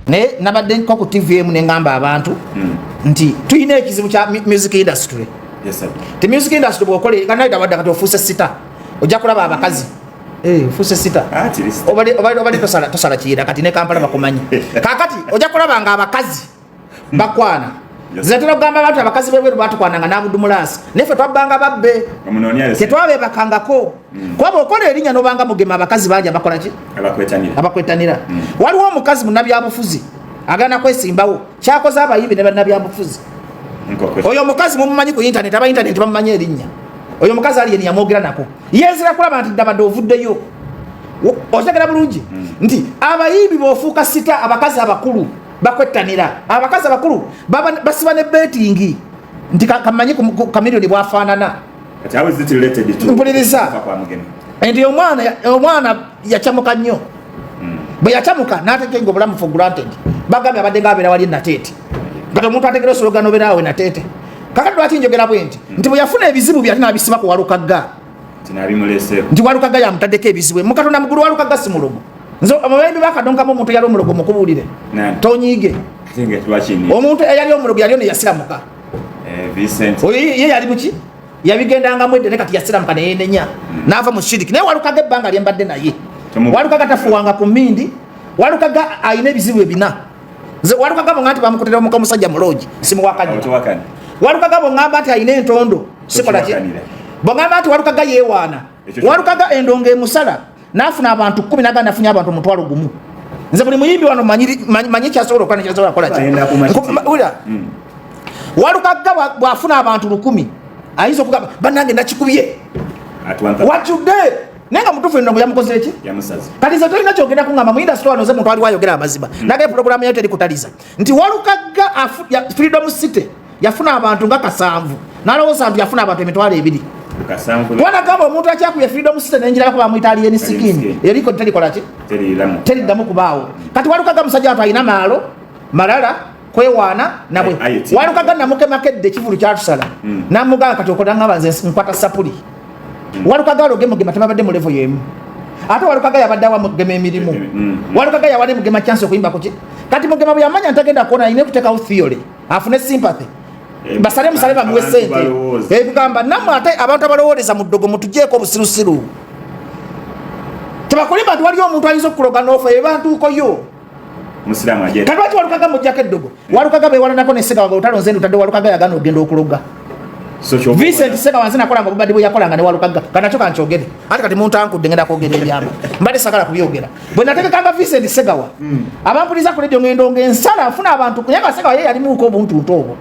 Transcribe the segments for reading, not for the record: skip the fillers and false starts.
Naye nabadde nko ku TV emu neŋŋamba abantu nti tulina ekizibu kya music industry. Yes, sir. Ti music industry bwokola kanaida wadde kati ofuuse star, ojja kulaba abakazi. Eh, ofuuse star. Ah, kiri star. Obadde tosala kiyira kati ne Kampala bakumanyi. Kakati ojja kulaba nga abakazi bakwana. Nze ntera okugamba abantu, abakazi bebweru batukwananga n'abudumulaasi, naye ffe twabbanga babbe. Omunoonya yose. Tetwabebakangako, kuba bw'okola erinnya n'obanga Mugema, abakazi bangi abakola ki? Abakwetanira. Abakwetanira. Waliwo omukazi munnabyabufuzi agenda kwesimbawo, kyakoze abayimbi ne bannabyabufuzi. Nkokwe. Oyo omukazi mumumanyi ku internet, aba internet bamumanyi erinnya. Oyo omukazi aliyeni yamwogera nako, yezira kulaba nti ddabadde ovuddeyo. Otegera bulungi nti abayimbi b'ofuuka star, abakazi abakulu bakwettanira. Abakazi abakulu basiba ne betting nti kamanyi ku Chameleone bwafaanana. Kati how is it related to Mpuliriza. okufa kwa Mugema? Nti omwana yacamuka nnyo. Bwe yacamuka n'atekenga obulamu for granted. Bagambye abadde nga abeera wali Nateete, kati omuntu ategera osologa nobeera awe Nateete. Kakati lwaki njogera bwe nti? Nti bwe yafuna ebizibu byate n'abisiba ku Walukagga. Nti nabimuleeseeko. Nti Walukagga yamutaddeko ebizibu. Mukatonda mugulu, Walukagga si mulogo. Nze abayimbi bakadonkamu omuntu eyali omulogo mukubuulire. Nani? Tonyiige. Ate nga lwaki ni? Omuntu eyali omulogo yali ono yasiramuka. Eh, Vincent. Oyo ye yali muki, yabigendangamu edde, ne kati yasiramuka neyenenya n'ava mu shiriki. Naye Walukaga ebbanga lyembadde naye, Walukaga tafuwanga ku mindi. Walukaga alina ebizibu ebina. Nze Walukaga bwe nti bamukutera omuka omusajja mu lodge, simuwakanira. Tewakani. Walukaga bwe ŋŋamba nti alina entondo, sikola ki? Tokiwakanira. Bwe ŋŋamba nti Walukaga yeewaana, Walukaga endongo emusala n'afuna abantu 10, naga nafunye abantu 10,000. Nze buli muyimbi wano manyi kyasobola okukola nekyasobola kukola ki. Ayenda ku makiti. Wulira. Walukagga bw'afuna abantu 1000, ayinza okugamba, "Bannange, nakikubye." At 1000. Wajjudde, naye nga mutuufu endongo yamukoze eki? Yamusaze. Kati nze tolina kyogenda kuŋŋamba mu industry wano. Nze muntu aliwo ayogera amazima. Nagaye puroguramu yayo teri kutaliza nti Walukagga Freedom City yafuna abantu nga 700, n'alowooza nti yafuna abantu 20,000. 7. Wanagamba omuntu akyakubye Freedom City nenjirako bamuyita Alien Skin. Skin. Eriko terikola ki? Teriramu. Teriddamu kubaawo. Kati Walukaga musajja watu alina maalo malala kwewaana nabwe. Aye, aye, Walukaga namukemakedde ekivulu kyatusala, namugamba, "Kati okola ngamba nze nkwata sapuli." Walukaga aloge Mugema tebabadde mu level yemu. Ate Walukaga yabadde awa Mugema emirimu. Walukaga yawadde Mugema chance okuyimba kuki. Kati Mugema bwe yamanya ntagenda kuona, alina okuteekawo theory afune sympathy. Eh, basale musale bamuwe abantu sente. balowooza. Ekugamba nammwe ate abantu abalowooleza mu ddogo, mutugyeko obusirusiru. Tebakulimba nti waliyo omuntu ayinza okukuloga n'ofa ebantuukoyo. Musiraamu aje. Kati lwaki Walukaga mujjako eddogo? Walukaga bewalanako ne Segawa olutalo. Nze ndutadde, Walukaga yagana okugenda okuloga. So kyo. Vincent Segawa nze nakolanga obubadde bwe yakolanga ne Walukaga. Kanakyo kankyogere, ate kati muntankudde, ngenda kwogera ebyama mbadde sagala kubyogera. Bwe nategekanga Vincent Segawa, abampuliza ku radio, ngendo ngensala nfuna abantu, naye nga Segawa ye yalimuuko obuntuntu obwo.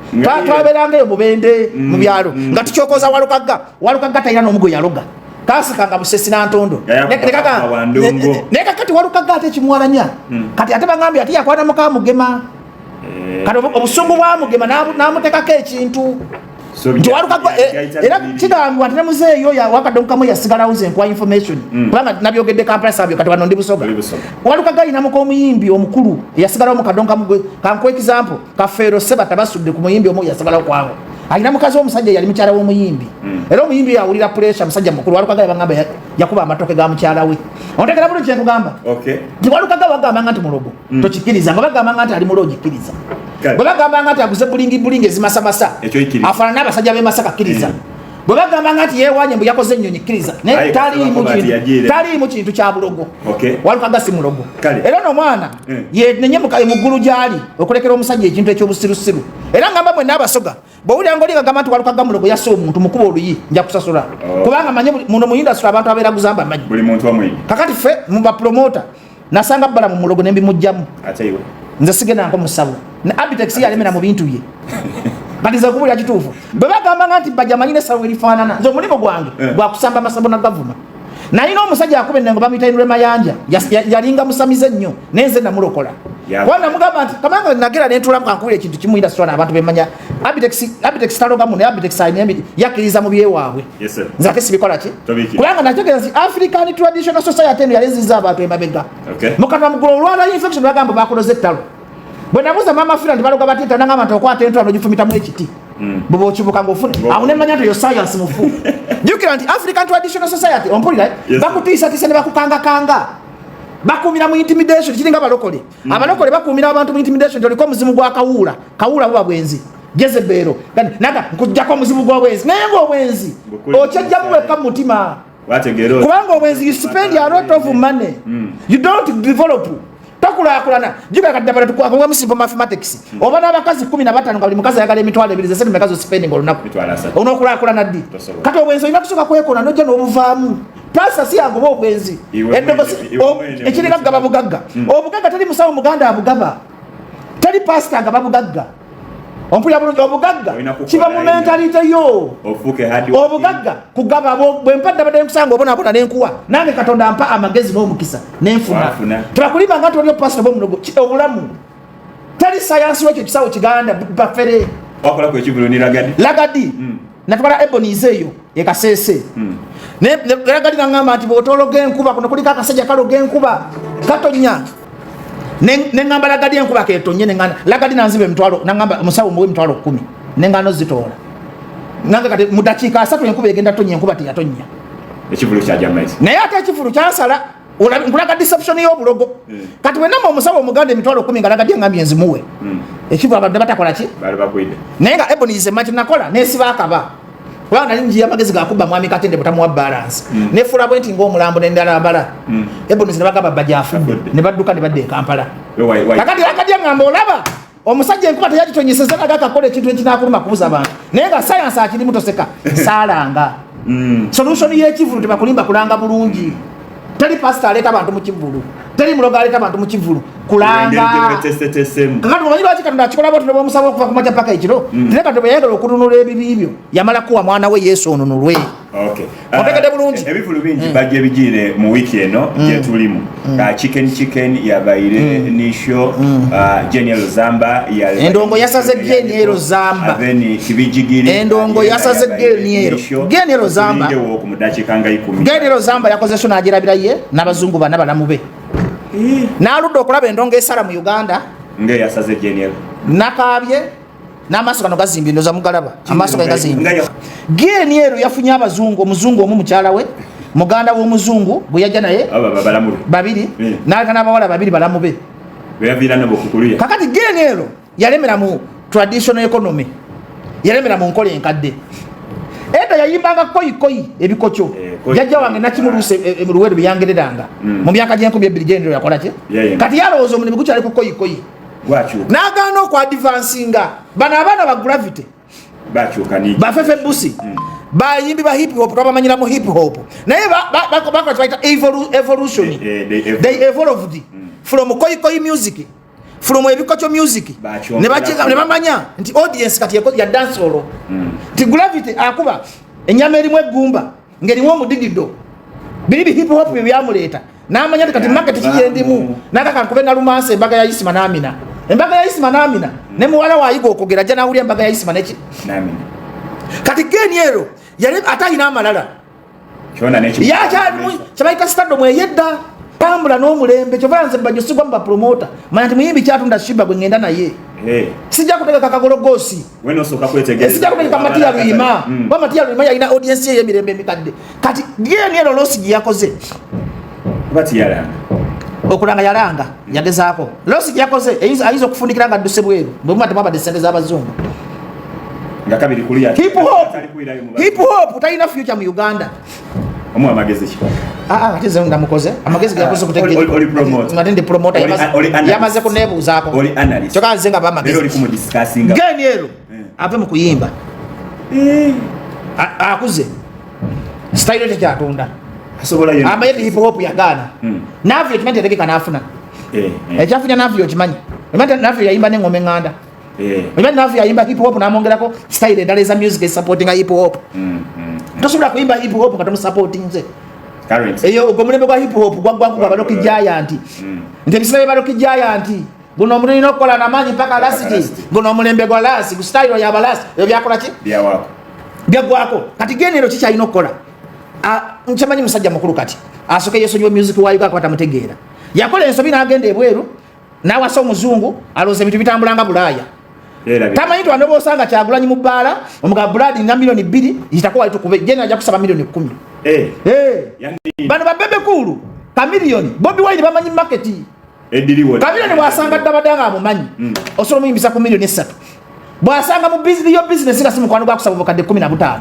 Twabeeranga eyo mubende mu byalo nga tukyokoza Walukaga. Walukaga talina n'omugo yaloga, kasikanga busesi nantondo. Naye kakati Walukaga ate ekimuwalanya, kati ate bagambye ate yakwana muka Mugema. Kati obusungu bwa Mugema n'amutekako ekintu nti Walukaga era kigambibwa nti ne muzeeyo wakadonkamu yasigalawo. Nze nkuwa information kubanga nabyogedde Kampala, sabyo kati wano ndi Busoga. Oli Busoga. Walukaga alina muka omuyimbi omukulu eyasigalawo mu kadonkamu. Kankuwa example, Kafeero Sebata basudde ku muyimbi omu yasigalawo kwabo, alina mukazi w'omusajja yali mukyala w'omuyimbi. Era omuyimbi yawulira pressure, musajja mukulu. Walukaga yabagamba yakuba amatoke ga mukyala we. Ontegera bulungi kyenkugamba? Okay. Nti Walukaga bagambanga nti mulogo, tokikkiriza. Nga bagambanga nti ali mulogo, kkiriza. Kale. Bwe bagambanga nti aguze bulingi bulingi ezimasamasa, Ekyo ikkiriza. afaanana abasajja b'e Masaka, kkiriza. Bwe bagambanga nti yeewanye mbu yakoze ennyonyi, kkiriza. Naye Aye, taliimu kasaba kintu, yagiire. taliimu kintu kya bulogo. Walukaga si mulogo. Era ono omwana yenenye mu ggulu gyali okulekera omusajja ekintu ekyobusirusiru. Era ngamba mwenna Abasoga, bwowulira nga oli gagamba nti Walukaga mulogo, yasse omuntu, mukuba oluyi, nja kusasula. Kubanga manye muno mu industry abantu abeeraguza mbamanyi. Buli muntu omuyimbi. Kakati ffe mu bapromota nasanga bbala mu mulogo nembimugjamu. Ate iwe. Nze sigendako musawo. Ne Abitex yalemera mu bintu bye. Kati nze nkubulira kituufu, bwe bagambanga nti bajja manyi nesawo erifaanana, nze omulimu gwange gwakusamba masabo na gavuma. Nalina omusajja akuba ennengo bamuyita Inre Mayanja. Yalinga musamize nnyo, naye nze namulokola. Kuba namugamba nti kamanga nagera nentulamu kankubira ekintu kimu industry abantu bemanya Abitex. Abitex taloga muno. Abitex alina yakkiriza mu byewaabwe. Yes, sir. Nze ate sibikola ki? Tobiikiriza. Kubanga nategeeza nti African traditional society eno yali abantu emabega. Mukatwa mugulu olwala infection, bagamba bakuloza ettalo. Bwe nabuuza Mama Fira nti baloga batya ettalo, nagamba nti okwata entwala n'ogifumitamu ekiti, bwe bwokibuka ngaofune. Awo nemanya nti oyo science mufu. Jjukira nti African traditional society, ompulira? Yes. Bakutiisatiisa ne bakukangakanga. Bakuumira mu intimidation, kiringa balokole. Abalokole bakuumira abantu mu intimidation, toliko omuzimu gwa kawuula. Kawuula buba bwenzi, Jezebero naga nkujjako omuzimu gw'obwenzi, naye ngaobwenzi okyajjamu wekka mu mutima, kubanga obwenzi you spend a lot of money. You don't develop, tokulaakulana. Jukira kati ddala tukwakubwamu simple mathematics. Oba n'abakazi 15 nga buli mukazi ayagala 20,000, zesente meka zospending olunaku? Onookulaakulana ddi? Kati obwenzi olina kusooka kwekona nojja n'obuvaamu. Pasa si yangoba obwenzi, ekiringa kugaba bugagga. Obugagga teri musawo muganda abugaba, teri pasita nga babugagga. Ompulira bulungi? Obugagga kiba mu mentality yo. Obugagga kugaba. Bwempadde abadde nkusanga obonabona nenkuwa, nange Katonda ampa amagezi n'omukisa nenfuna. Tebakulimba nga nti waliyo pasita oba omulogo. Obulamu teri sayansi wekyo kisawo kiganda bafere. Lagadi natwala Ebonies eyo ekasese. Lagadi naŋŋamba nti bwotologa enkuba kuno kuliko akasajja kaloga enkuba katonya. Neŋŋamba Lagadi enkuba ketonye. Neŋŋamba Lagadi nanziba emitwalo, naŋŋamba omusawo muwe 10,000, neŋŋano zitoola nange. Kati mu dakiika 30 enkuba egenda tonya, enkuba teyatonya. Naye ate ekivulu kyansala. Nkulaga deception y'obulogo. Kati bwenamba omusawo omuganda 10,000 nga Lagadi eŋŋambye nzimuwe, ekivulu abantu batakola ki? Naye nga Ebonies maki nakola nesiba akaba, kubanga nali njiya amagezi gakuba mwami Katende butamuwa balance. Nefula bwe nti ngaomulambo nendalambala. Ebonies ne bagamba bajafudde, ne badduka ne badda e Kampala. Kakati Lagadi eŋŋamba olaba omusajja enkuba teyagitonyeseza, naga akakola ekintu ekinakuluma kubuza abantu, naye nga sayansi akirimu. Toseka, saalanga. Solution y'ekivulu tebakulimba, kulanga bulungi. Teri pasita aleeta abantu mu kivulu, teri mulogo aleeta abantu mu kivulu, kulanga. Kakati omanyi lwaki Katonda akikola bwatyo bomusaba okuva ku makya paka ekiro? Tera Katonda bwe yayagala okununula ebibi byo, yamala kuwa mwana we Yesu onunulwe. Otegedde bulungi? Ebivulu bingi bajja ebigiire mu wiiki eno gyetulimu. Chicken Chicken yabaire nisho, Geniel Zamba. Endongo yasaze Geniel Zamba. Then Kibijigiri. Endongo yasaze Geniel. Geniel Zamba. Tulindewo ku mudakiika nga 10. Geniel Zamba yakoze show n'agirabira ye n'abazungu bana balamu be, n'aludde okulaba endongo esala mu Uganda. Ngaeyasaze Geniel. Nakaabye n'amaaso gano gazimbye, ndoza mugalaba amaaso gano gazimbye. Geniel yafunye abazungu, omuzungu omu, mukyala we, muganda w'omuzungu bwe yajja naye babiri, n'aleka n'abawala babiri balamu be. Kakati Geniel yalemera mu traditional economy, yalemera mu nkola enkadde. Edda yayimbanga koyikoyi, ebikokyo. Jajja wange Nakimuluuse Luweero byeyangereranga mu myaka gye2000. Geniel yakola ki? Kati yalowooza omulimu gukyali ku koyikoyi, n'agaana okwadvancinga. Bano abaana ba Gravity, bafefe busi, bayimbi ba hip hop, twabamanyira mu hip hop, naye bakola kyebayita evolution. They evolved from koyikoyi music, from ebikokyo music, ne bamanya nti audience kati ya dancehall, nti Gravity akuba enyama erimu eggumba ngerimu omudigido, biri bi hip hop bye byamuleeta. N'amanya nti kati market kiyendimu, nakaka nkube nalumansa embaga ya Isima n'Amina, embaga ya Isima n'Amina. Ne muwala waayiga okwogera ajja nawulya embaga ya Isima neki. Kati Geniel yali ate alina amalala, yakyalimu kyebayita stardom eyedda. Tambula n'omulembe. Kyova nze Bajjo sigwa mu bapromota, manya nti muyimbi kyatunda Shiba gwe ngenda naye, sijja kutegeka kagologosi, sijja kutegeka Matiya Luyima, kuba Matiya Luyima yalina audience ye ey'emirembe emikadde. Kati Geniel loss gye yakoze, okulanga yalanga yagezaako, loss gye yakoze ayinza okufundikira nga adduse bweru bwe muba temwabadde sente z'abazungu. Hip hop, hip hop talina future mu Uganda. Omuwa amagezi ki? Ah, ate nze ndamukoze amagezi geyakoze. Kutegeera ndi promoter, yamaze kuneebuuzaako, kyokka nze nga bamagezi. Geniel ave mu kuyimba, akuze, style tekyatunda, amaye hip hop yagaana. Navio okimanyi tetegeka n'afuna ekyafunya. Navio okimanyi, Navio yayimba n'engoma eŋŋanda. Okimanyi Navio yayimba hip hop n'amwongerako style endala eza music esupportinga hip hop. Tosobola kuyimba hip hop nga tomusupportinze. Eyo ogwo omulembe gwa hip hop gwaggwako gwa ba Rocky Giant, nti ebiseera bye ba Rocky Giant guno omulina okukola namaanyi mpaka last. Guno omulembe gwa last, gu style yabalasi, ebyo byakola ki, byaggwako. Kati Geniel kikyalina okukola, nkyamanyi musajja mukulu, kati asooke yesonyiwe music wa Uganda kuba tamutegeera. Yakola ensobi n'agenda ebweru n'awasa omuzungu, alowooza ebintu bitambula nga Bulaaya. Tamanyi nti wano bwosanga Kyagulanyi mu bbaala omugaba buladi na 2 million yitako wali tukube, jena ajja kusaba 10 million. Bano ba Bebe Cool. Chameleone, Bobi Wine bamanyi market. Chameleone bwasanga Dabada nga amumanyi, osobola omuyimbisa ku miliyoni 3. Bwasanga mu yo business nga si mukwano gwakusaba obukadde 15.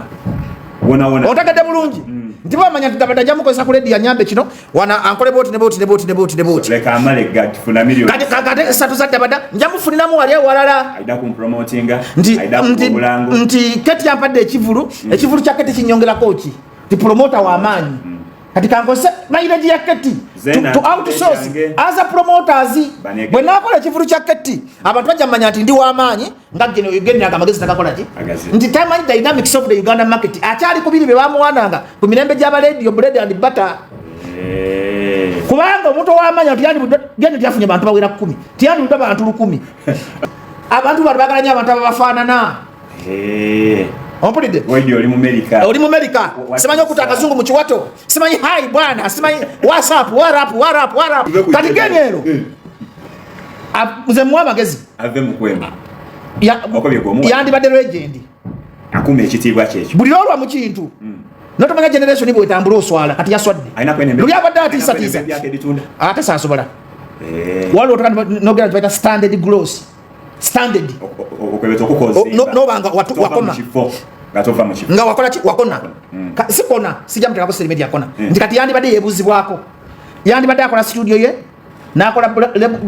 Otegedde bulungi nti bamanya nti Dabada jamukozesa ku ledi yanyambe kino wana ankole boti ne boti ne boti ne boti ne boti. Kati kakate esatu za Dabada njamufuniramu wali ewalala nti Keti yampadde ekivulu, ekivulu kya Keti kinyongerako ki ti promoter w'amaanyi. Kati kankose mileage ya Keti to outsource as a promoters. Bwe nakola ekivulu kya Keti, abantu bajja manya nti ndi w'amaanyi nga geno generaga amagezi tagakola ki nti tamanyi dynamics of the Uganda market. Akyali kubiri bye bamuwananga ku mirembe gy'abaladio, bread and butter. Kubanga omuntu ow'amaanyi geno tiyafunye bantu bawera 10, tiyandibudde bantu 1000. Abantu bano bagala nnyo abantu ababafaanana. Ompulidde? Oli mu Amerika, simanyi okuta akazungu mu kiwato, simanyi hi bwana, simanyi whatsapp, warap warap warap. Kati geni ero nze muwa amagezi. Yandibadde legend. Akuma ekitiibwa kyekyo. Buli olwa mu kintu notomanya generation bwetambula oswala. Kati yaswadde luli abadde atiisatiisa ate sasobola. Waliwo nogera baita standard gloss standard nobanga wakoma nga wakola ki wakona. Sikona sijja mutekako media kona nti kati yandibadde yebuuzibwako, yandibadde akola studio ye, nakola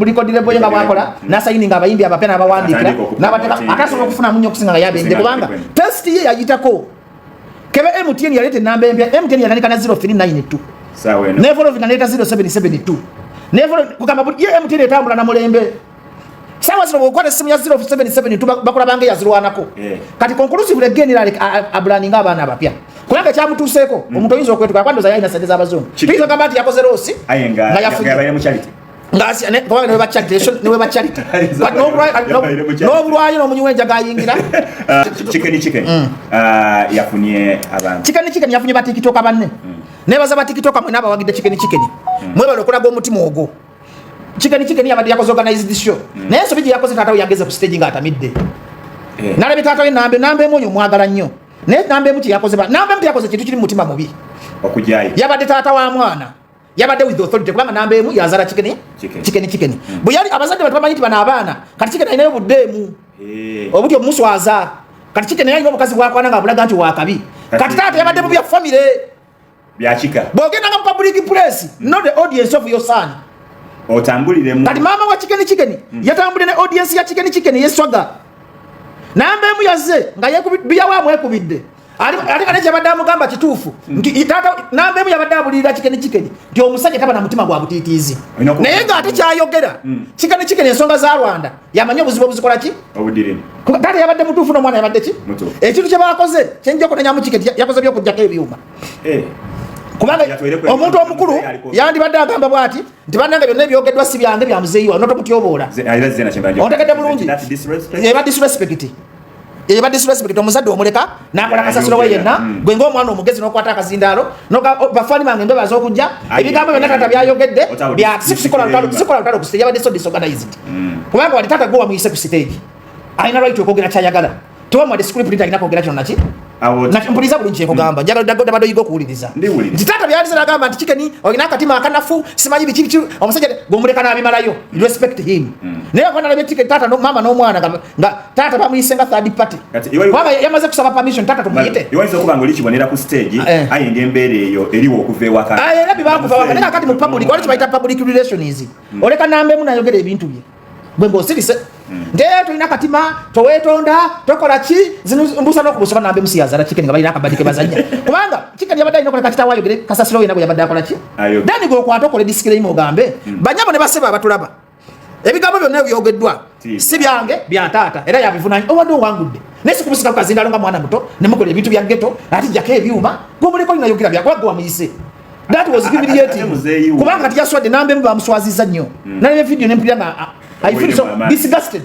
record label ye nga bwakola, nasayininga abayimbi abapya n'abawandiikira n'abateka, ate asobola okufunamu nnyo okusinga nga yabende, kubanga test ye yayitako. Kebe MTN yaleeta enamba empya. MTN yatandika na 0392 nevolvinga naleeta 0772 kugamba ye MTN etambula na mulembe. Sawa zino bwokwata esimu ya 0772 bakulabanga eyazirwanako. Kati conclusive again abrandinga abaana abapya, kubanga kyamutuuseeko omuntu oyinza okwetuka kwandoza yalina sente z'abazungu. Tuyinza ogamba nti yakoze loss nga yafunye kubanga niwe bacharity n'obulwayo n'omunywi w'enjaga ayingira. Chicken Chicken yafunye abantu. Chicken Chicken yafunye batikitoka banne. Nebaza batikitoka mwena abawagidde Chicken Chicken, mwebale okulaga omutima ogwo. Chicken Chicken yabadde yakoze organized show, naye ensobi gye yakoze, taata we yageze ku stage ng'atamidde. Nalabye taata we nambe namba emu oyo omwagala nnyo, naye namba emu kyeyakoze, namba emu teyakoze kintu kiri mu mutima mubi. Okujayo yabadde taata wa mwana, yabadde with authority, kubanga namba emu yazala Chicken. Chicken Chicken bwe yali abazadde batu bamanyi nti bano abaana. Kati Chicken alinayo buddeemu obuti obumuswaza. Kati Chicken yalina omukazi bwakwana nga abulaga nti wakabi. Kati taata yabadde mu bya family. Byakika. Bw'ogendanga mu public place, not the audience of your son. Otambuliremu. Kati maama wa Chicken Chicken yatambulire ne audience ya Chicken Chicken yeswaga. Namba emu yazze nga biyawo amwekubidde ate kane kyabadde amugamba kituufu nti taata namba emu yabadde abulirira Chicken Chicken nti omusajja taba na mutima gwa butiitiizi, naye ng'ate kyayogera Chicken Chicken ensonga za Rwanda yamanyi obuzibu obuzikola ki. Obudirini. Taata yabadde mutuufu n'omwana yabadde ki. Ekintu kye bakoze kyenja okunenyamu Chicken, yakoze byokuggyako ebyuma, kubanga omuntu omukulu yandibadde agamba bwati nti bannange byonna ebyogeddwa si byange, bya muzeeyi wa notomutyoboola. Ontegedde bulungi? Eba disrespect, eba disrespect. Omuzadde omuleka nakola kasasiro we yenna, gwe ngaomwana omugezi nokwata akazindaalo, bafaani bange mbebaza okujja, ebigambo byonna taata byayogedde sikola lutalo ku stage. Yabadde so disorganized, kubanga wali taata gwe wamuyise ku stage, alina right okwogera kyayagala. Tewamuwadde script nti alina kwogera kino naki. Mpuliza bulungi kyekugamba, njagala dabadde oyiga okuwuliriza nti taata byalize nagamba nti Chicken olina akatima akanafu, simanyi biki biki. Omusajja gwomuleka n'abimalayo, respect him. Naye okuba nalabye Chicken taata maama n'omwana nga taata bamuyise nga third party, kubanga yamaze kusaba permission taata tumuyite. Iwayinza okuba nga olikibonera ku stage, aye ngaembeera eyo eriwo okuva ewaka. Era bibakuva waka, naye kakati mu public wali kibayita public relations. Oleka namba emu nayogera ebintu bye, gwe ng'osirise nti tolina katima, toweetonda, tokola ki. Zino mbuusa n'okubuusa namba emu siyazala Chicken nga balina akabadi ke bazanya, kubanga Chicken yabadde alina okuleka kitaawe ayogere kasasiro yena bwe yabadde akola ki. Then gweokwata okola disclaimer ogambe, banyabo ne basebo abatulaba, ebigambo byonna ebyogeddwa si byange, bya taata, era yabivunanya. Obadde owangudde, naye sikubusika ku kazindalo nga mwana muto nemukola ebintu bya ghetto ate jjako ebyuma gwomuleka olinayogera byakuba gwe wamuyise. That was humiliating, kubanga kati yaswadde. Namba emu bamuswaziza nnyo. Nalaba video nempulira nga I feel so disgusted.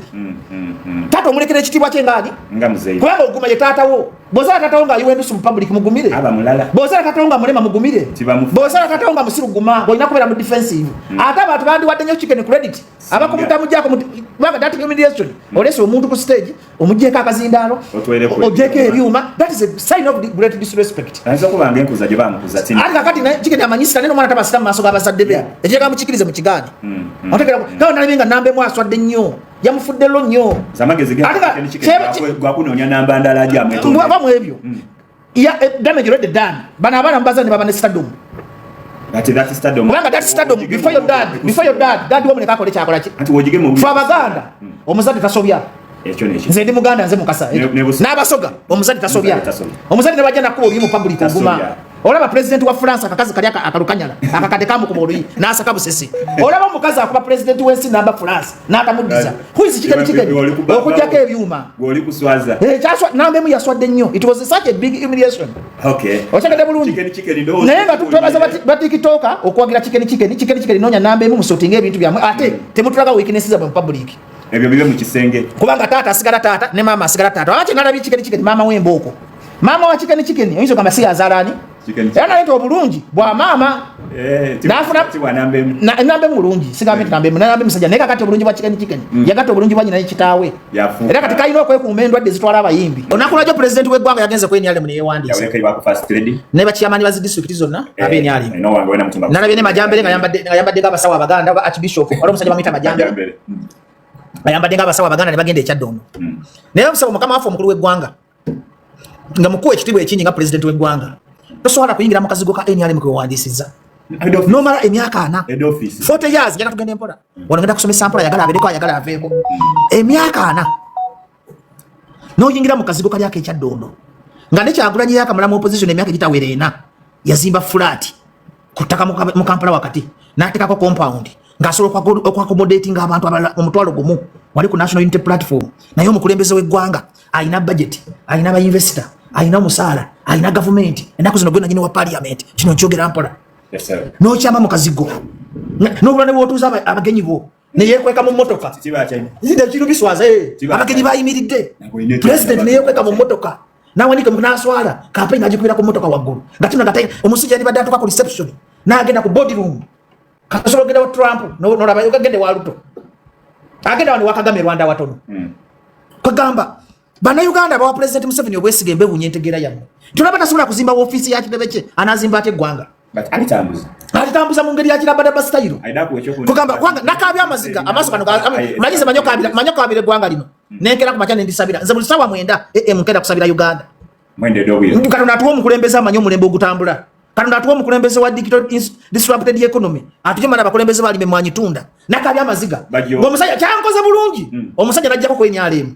Taata omulekera ekitiibwa kye ngaani, kubanga oguma ye taata wo. Bw'ozaala taata wo ng'ayiwa endusu mu public, mugumire. Bw'ozaala taata wo nga mulema, mugumire. Bw'ozaala taata wo nga musiru, guma. Olina kubeera mu defensive. Ate abantu bandiwadde nnyo Chicken credit abakumutamugyako. Kubanga that humiliation, olese omuntu ku stage, omugyeko akazindaalo, Otwereko ogyeko ebyuma. Ebyuma, that is a sign of the great disrespect. Ayinza okuba nga enkuza gye bamukuza tini. Ate kakati naye Chicken amanyisita naye nomwana tabasita mu maaso g'abazadde be. Ekireka mukikirize mukigane. Otegera kawa nalabye nga namba emu aswadde nnyo, yamufuddelo nnyo. Amagezi Ate gwakunoonya namba ndala gyamwetonda. Bwa mu ebyo ya damage already done. Bano abaana mubaza ne baba ne stardom. Ati that stardom. Kubanga that stardom before your dad, dad wamuleka akole kyakola ki. Anti wogige mu Fe Abaganda, omuzadde tasobya. Ekyo nekyo. Nze ndi Muganda, nze Mukasa. Ne N'Abasoga, omuzadde tasobya. Omuzadde tasobya. Omuzadde nebajja nakuba oluyi mu public, oguma. Tasobya. Olaba president wa France, akakazi kali akalukanyala akakadde kamukuba oluyi n'asaka busesi. Olaba omukazi akuba president w'ensi namba France n'atamuddiza. Who is Chicken Chicken? Okugjako ebyuma. Gwoli kuswaza. Eh, namba emu yaswadde nnyo. It was such a big humiliation. Okyagedde bulungi. Chicken Chicken ndowooza. Naye nga twebaza batikitoka okuwagira Chicken Chicken. Chicken Chicken, noonya namba emu, musortinga ebintu byammwe, ate temutulaga weakness zammwe mu public. Ebyo bibe mu kisenge. Kubanga taata asigala taata ne maama asigala taata. Lwaki nalabye Chicken Chicken, maama w'embooko, maama wa Chicken Chicken, oyinza ogamba si yazaala ani? Chicken. Era naleeta obulungi bwa maama. Eh, ti bwa namba emu. Namba emu mulungi, sigambe nti namba emu, namba emu musajja, naye kakati obulungi bwa Chicken Chicken, yagatta obulungi bwa nyina ne kitaawe. Yafuuka. Era kati kalina okwekuuma endwadde ezitwala abayimbi. Olunaku lwajjo pulezidenti w'eggwanga yagenze ku NRM neyewandiisa. Yawuleka iwako first lady. Ne bachairman ba zi disitulikiti zonna ab'NRM. No wange wena mutumba. Nalabye ne Majambere nga yambadde ng'abasawo Abaganda oba archbishop, waliwo omusajja bamuyita Majambere. Majambere. Ayambadde ng'abasawo Abaganda ne bagenda ekyaddondo. Naye omusawo, mukama waffe omukulu w'eggwanga, nga mukuwa ekitiibwa ekingi nga pulezidenti w'eggwanga, tosobola kuyingira mu kazigo ka NRM kwewandiisizza nomala emyaka 40. Head office. 40 years. Njagala tugende mpola wano, ngenda kusomesa mpola, ayagala abeereko, ayagala aveeko. Emyaka 40 n'oyingira mu kazigo kali ak'ekyaddondo, nga ne Kyagulanyi yakamala mu opposition emyaka egitawera ena, yazimba flat ku ttaka mu Kampala wakati, n'ateekako compound ng'asobola okuaccommodatinga abantu abalala 10,000 wali ku National Unity Platform. Naye omukulembeze w'eggwanga alina budget, alina bainvestor, alina omusaala, alina gavumenti ennaku zino, gwe nanyini wa parliament. Kino nkyogera mpola. Yes, sir. N'okyama mu kazigo n'obula ne bw'otuuza abagenyi bo neyekweka mu mmotoka. Kiba kya Nze kino biswaza, eh. Kiba Abagenyi bayimiridde, Nagwe president neyekweka mu mmotoka, nawanika naswala, campaign agikubira ku mmotoka waggulu, nga kino nga omusajja yalibadde atuuka ku reception n'agenda ku boardroom. Kasobola ogenda wa Trump, nolaba agende wa Ruto, agenda wano wa Kagame, Rwanda watono. Kagamba Bannayuganda bawa President Museveni obwesiga, embewunya entegeera yammwe. Tolaba tasobola kuzimba woofiisi ya kitebe kye, anazimba ate eggwanga? But alitambuza. Alitambuza mu ngeri ya kirabadaba style. Alina kuwa ekyokundi. Kugamba kubanga nakabya amaziga amaaso gano manyize manyo kabira eggwanga lino, nenkera ku makya nendisabira. Nze buli ssaawa 9 am nkenda kusabira Uganda. Mwende ed'obwire. Katonda atuwa omukulembeze amanyi omulembe ogutambula. Katonda atuwa omukulembeze wa digital disrupted economy, atujemana abakulembeze balime mwanyi tunda. Nakabya amaziga. Ng'omusajja kyankoze bulungi. Omusajja najjako ku NRM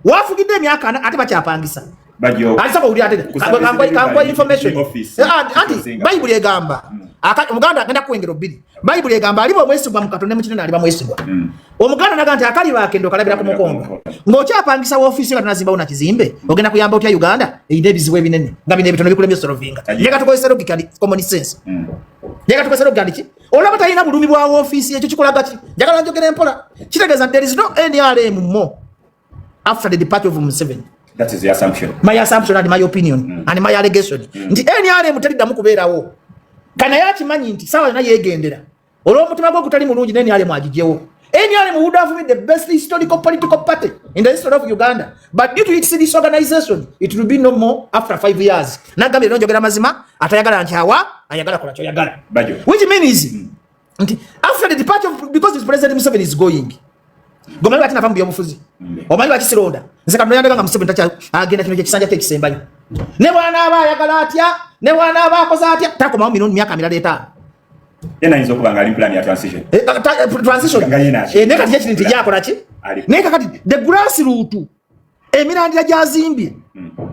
wafugidde emyaka 40, ate bakyapangisa. Bajjo. Alisaba owulira ate Kusabisa kankuwa information. Office. Eh, anti Kusinga. Bayibuli egamba, Omuganda agenda kuwa engero bbiri. Bayibuli egamba aliba omwesigwa mu Katonda ne mu kinene aliba mwesigwa. Omuganda naga nti akaliba akendo kalabira ku mukondo. Ng'okyapangisa woofiisi nga tonazimbawo na kizimbe, ogenda kuyamba otya Uganda erina ebizibu ebinene nga bino ebitono bikulemye solvinga? Njagala tukozese logic and common sense. Njagala tukozese logic and ki? Olaba talina bulumi bwa woofiisi, ekyo kikolaga ki? Njagala njogere mpola. Kitegeeza nti there is no NRM more after the departure of Museveni. That is the assumption. My assumption and my opinion and my allegation nti NRM teriddamu kubeerawo. Kana yakimanyi nti saawa yonna yeegendera olw'omutima gwe ogutali mulungi ne NRM agigyewo. NRM would have been the best historical political party in the history of Uganda, but due to its disorganization it will be no more after 5 years. Nagambye leero njogera mazima, atayagala nkyawa, ayagala kola kyoyagala. Bajo. Which means nti after the departure of, because President Museveni is going, gomanyi lwaki nava mu byobufuzi? Omanyi lwaki sironda? Nze Katonda yandeka nga Museveni takya agenda, kino kyekisanja kye ekisembayo. Ne bwanaaba ayagala atya, ne bwanaaba akoze atya, takomawo mirundi myaka mirala 50. Ye nayinza okuba nga ali mu plan ya transition. Eh, transition. Nga ye naki. Eh, naye kati kyekiri nti gyakola ki? Ali. Naye kakati the grass root emirandira gyazimbye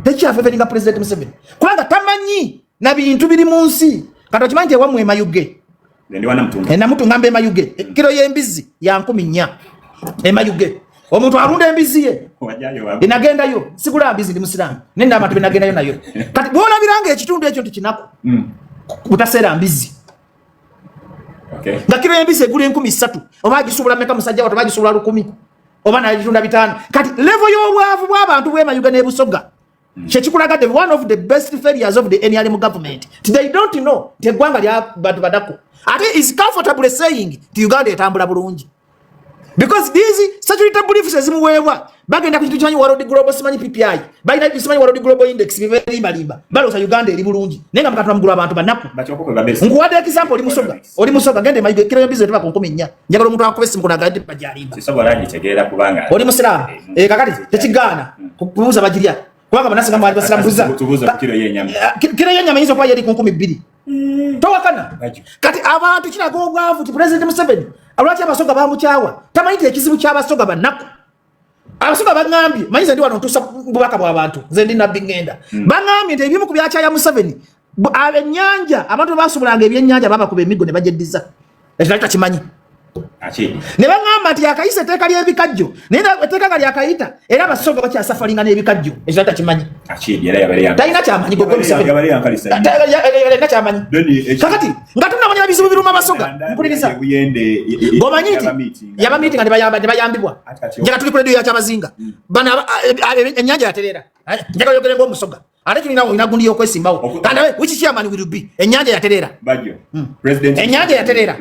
tekyafavouringa President Museveni, kubanga tamanyi na bintu biri mu nsi. Kati okimanyi nti ewammwe emayuge Nze ndi wana Mutunga. Enamutunga mba emayuge, kiro y'embizzi ya 4,000 emayuge. Omuntu alunda embizzi ye. Wajjayo wa. Enagendayo, sigula mbizi, ndi musiraamu, naye nina abantu benagendayo nayo. Kati bwolabiranga ekitundu ekyo nti kinaku butaseera mbizzi, nga kiro y'embizzi egula 3,000, oba agisuubula meka musajja wato, oba agisuubula 1,000, oba nagitunda 500. Kati level y'obwavu bw'abantu bw'emayuga n'ebusoga kyekikulaga the one of the best failures of the NRM government. Nti they don't know nti eggwanga lya bantu banaku, ate is comfortable saying nti Uganda etambula bulungi. Because these security briefs ezimuweebwa bagenda ku kintu kimanyi World Global, simanyi PPI, balina simanyi World Global Index, biberimbalimba, balowooza Uganda eri bulungi, naye nga mukatula mugulu abantu banaku. Nkuwadde example, oli Musoga, oli Musoga, gende Mayiga, kiro y'embizi etuba ku 4000. Njagala omuntu akuba essimu kunaga nti bajalimba. Oli Musiraamu? Eh, kakati tekigaana kubuuza bagirya, kubanga bannasi nga mwali basiraamu. Buza kiro y'ennyama eyinza okuba yeri ku 2000. Towakana. Kati abantu kiraga obwavu ti President Museveni lwaki Abasoga bamukyawa, tamanyi nti ekizibu ky'Abasoga bannaku. Abasoga baŋŋambye, manyi nze ndi wano ntuusa bubaka bw'abantu, nze ndi nabbi ŋŋenda. Baŋŋambye nti ebimu ku byakyaya Museveni, ennyanja, abantu basobulanga ebyennyanja babakuba emiggo ne bagyeddiza. Ekyo nali takimanyi. Ne baŋŋamba nti yakayisa etteeka ly'ebikajjo, naye etteeka nga lyakayita era Abasoga bakyasafalinga n'ebikajjo. Ekyo nali takimanyi, talina kyamanyi. Gogoalina kyamanyi. Kakati nga tunamanya bizibu biruma Abasoga, mpuliriza, ng'omanyi nti yabamiitinga ne bayambibwa. Njaga tuli ku rediyo yakyabazinga bano, ennyanja yatereera. Njagala yogere ng'Omusoga, ate tulina olina gundi y'okwesimbawo. Kandabe which chairman will be. Ennyanja yatereera. Ennyanja yatereera.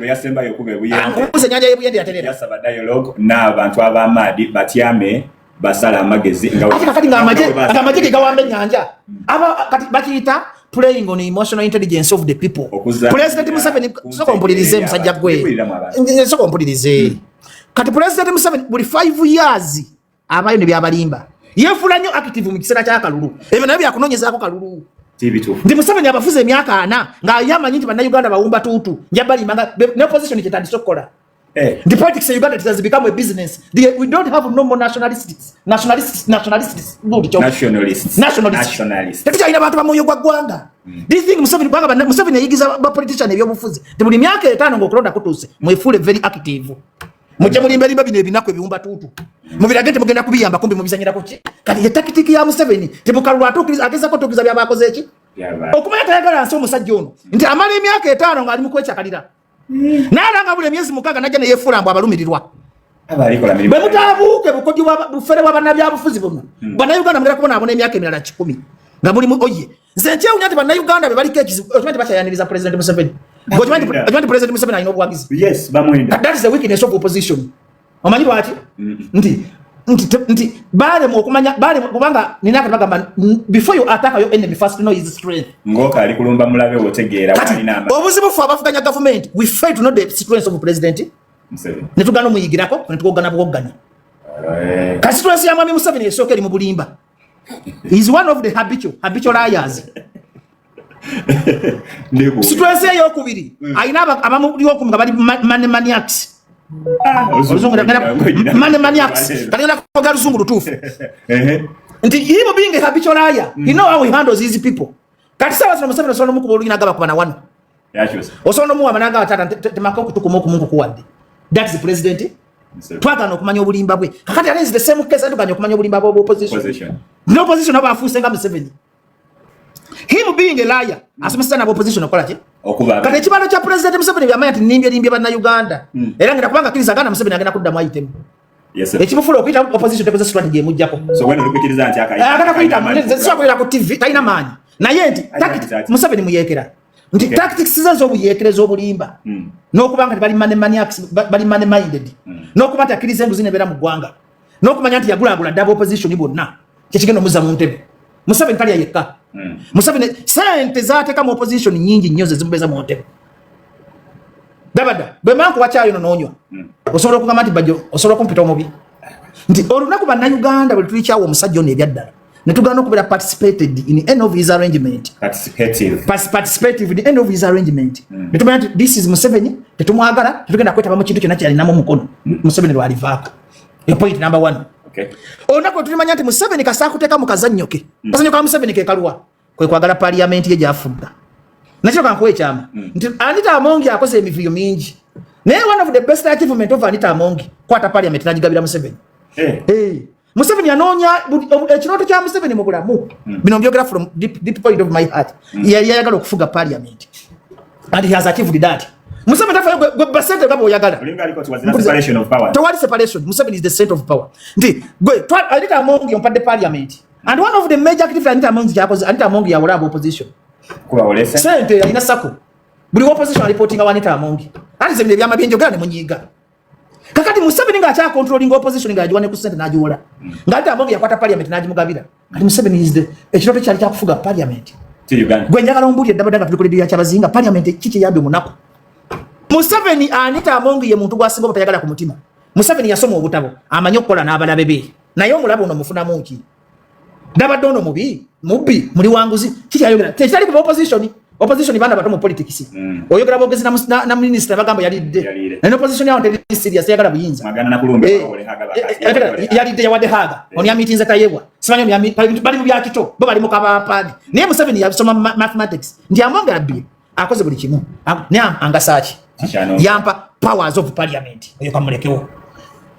Nkubuuza, ennyanja y'Ebuyende yatereera? Yasaba dialogue n'abantu ab'amaadi batyame basala amagezi. Ate kakati ng'amagye ge gawamba ennyanja aba kati bakiyita playing on emotional intelligence of the people. President Museveni, soka ompulirize, musajja gwe, soka ompulirize. Kati President Museveni buli 5 years abayo ne byabalimba, yefuula nnyo active mu kiseera ky'akalulu. Ebyo nabyo byakunoonyezaako kalulu. Nti Museveni abafuze emyaka 40 nga yamanyi nti Bannayuganda bawumba tuutu, njabalimba. Ne opposition kyetandise okukola nti politics in Uganda, it has become a business. We don't have no more nationalists, nationalists, nationalists. Nationalists. Nationalists. Tetukyalina bantu bamwoyo gwa ggwanga. This thing Museveni, kubanga Museveni yayigiza ba politician ebyobufuzi nti buli myaka 5 ng'okulonda kutuuse, mwefuule very active, mujje mulimbalimba bino ebinaku ebiwumba tuutu, mubirage nti mugenda kubiyamba, kumbi mubizanyirako ki. Kati ye tactic ya Museveni, temukalulu agezako tuukiriza byabakoze eki okumanya tayagala nsi. Omusajja ono nti amala emyaka 5 ng'ali mu kwekyakalira, naye era nga buli emyezi 6 najja neyefuula mbu abalumirirwa. Bwe mutaabuuke bukodyo bufere bwa bannabyabufuzi buno, Bannayuganda mugenda kubonaabona emyaka emirala 100 nga mulimu oye. Nze nkyewunya nti Bannayuganda be baliko ekizibu, okimanyi nti bakyayaniriza President Museveni? Okimanyi nti President Museveni alina obuwagizi? That is the weakness of opposition. Omanyi lwaki? Nti balemu okumanya, balemu kubanga nina akati bagamba, before you attack your enemy, first know his strength. Ngoka ali kulumba mulabe, otegeera. Obuzibu ffe abavuganya gavumenti, we fail to know the strength of President, netugana omuyigirako, netugogana bwogganya. Kati strength ya mwami Museveni esooka eri mu bulimba. Is one of the habitual liars. Strength eyokubiri, alina abamuli okumi nga bali money maniacs. Money maniacs, kati kwogera luzungu lutuufu nti him being a habitual liar, he know how he handles his people. Kati sawa zino Museveni osobola nomukuba oluyina gaba kuba na wano, osobola nomuwamba nagaba, tata temaka okutukuma okumungu kuwadde. That is president. Twagana okumanya obulimba bwe. Kakati ate is the same case, tuganya okumanya obulimba bwa opposition. Ne opposition nabo afuuse nga Museveni. Him being a liar, asomesa nabo opposition okola ki. Kati ekibalo kya President Museveni byamanya nti nimbye limbye Bannayuganda, era ngenda kubanga akkiriza gana Museveni agenda kuddamu ayitemu. Ekimufula okuyita opposition tekoze strategy emuggyako. Agenda kuyita sibakulira ku TV, talina maanyi, naye nti Museveni muyeekera nti tactics ze ez'obuyeekereza obulimba, n'okuba nga tebali money maniacs, bali money minded, n'okuba nti akkiriza enguzi nebeera mu ggwanga, n'okumanya nti yagulagula ddaba opposition bonna, kyekigenda omuzza mu ntebe. Museveni talya yekka. Museveni sente zateeka mu opposition nyingi nnyo, ze zimubeeza mu ntebe. Dabada bwe mankuwa kyayo nonoonywa, osobola okugamba nti Bajjo osobola okumpita omubi, nti olunaku Bannayuganda bwe tulikyawa omusajja ono ebyaddala ne tugaana okubeera participated in any of his arrangement, participative in any of his arrangement, ne tumanya nti this is Museveni, tetumwagala, tetugenda kwetaba mu kintu kyonna kyalinamu omukono, Museveni lwalivaako. Yo point number one. Olunaku lwe tulimanya nti Museveni kasa akuteeka mu kazannyo ke, kazannyo ka Museveni ke kaluwa? Kwe kwagala parliament ye gyafudda. Nakyo kankuwa ekyama nti Anita Amongi akoze emivuyo mingi, naye one of the best achievement of Anita Amongi kwata parliament nagigabira Museveni. Hey. Museveni yanoonya ekirooto kya Museveni mu bulamu, bino mbyogera from deep, deep point of my heart, yali ayagala okufuga parliament and he has achieved that. Museveni tafayo gwe basente nga bw'oyagala. Tewali separation. Museveni is the center of power. Nti gwe Anita Amongi ompadde parliament, and one of the major activities Anita Amongi kyakoze, Anita Amongi yawula aba opposition sente, alina sako buli opposition reporting wa Anita Amongi. Ati ze bino ebyama byenjogera ne munyiiga. Kakati Museveni ng'akya controlling opposition, ng'agiwa ne ku ssente n'agiwola, ng'ate Amongi yakwata parliament n'agimugabira. Kati Museveni is the ekirooto kyali kyakufuga parliament. Ti Uganda. Gwe njagala ombuulire ddabadda nga tuli ku leediyo ya Kyabazinga, parliament ki kyeyambye omunaku? Museveni, Anita Amongi ye muntu gw'asinga obutayagala ku mutima. Museveni yasoma obutabo, amanyi okukola n'abalabe be, naye omulabe ono mufunamu ki? Ndabadde ono mubi, mubbi, muli wanguzi, kikyayogera tekitali ku opposition. Opposition baana bato mu politics. Oyogera bogezi na minister, bagamba yalidde. Yalidde. Naye opposition yawo teri serious, yagala buyinza. Magana na kulumbe. Bawole haga bakasi. Yalidde, yawadde haga ono, yamitinze Tayebwa, simanyi ono bali mu byakito, bo bali mu kabampaani. Naye Museveni yasoma mathematics nti Amonge abbye, akoze buli kimu. Naye angasaaki? Kikyano. Yampa powers of parliament, oyo kamulekewo.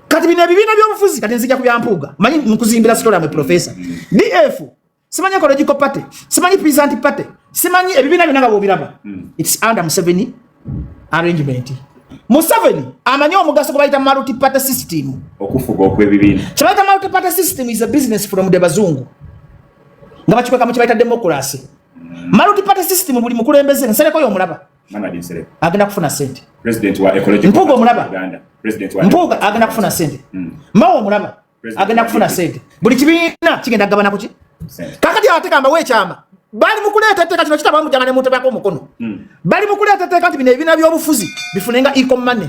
Kati bino ebibiina by'obufuzi, kati nzija ku byampuuga, manyi nkuzimbira story amwe professor. DF, simanyi Ecological Party, simanyi Peasant Party, simanyi ebibiina byonna nga bwobiraba, it's under Museveni arrangement. Museveni amanyi omugaso gwe bayita multi party system. Okufuga okw'ebibiina. Kyebayita multi party system is a business from the bazungu nga bakikweka mu kyebayita democracy. Multi party system, buli mukulembeze, Nsereko yomulaba, Mamadi Nsereko. agenda kufuna sente. President wa Ecological Mpuuga Party of omulaba? Uganda. President wa Mpuuga agenda kufuna sente. Mawo omulaba? President Agenda wa kufuna DP. sente. Buli kibiina kigenda kugabana kuki? Sente. Kakati ate kambawo ekyama, bali mu kuleeta etteeka, kino kitaba mujanga ne mutebako omukono. Bali mu kuleeta etteeka nti bino ebibiina by'obufuzi bifunenga equal money.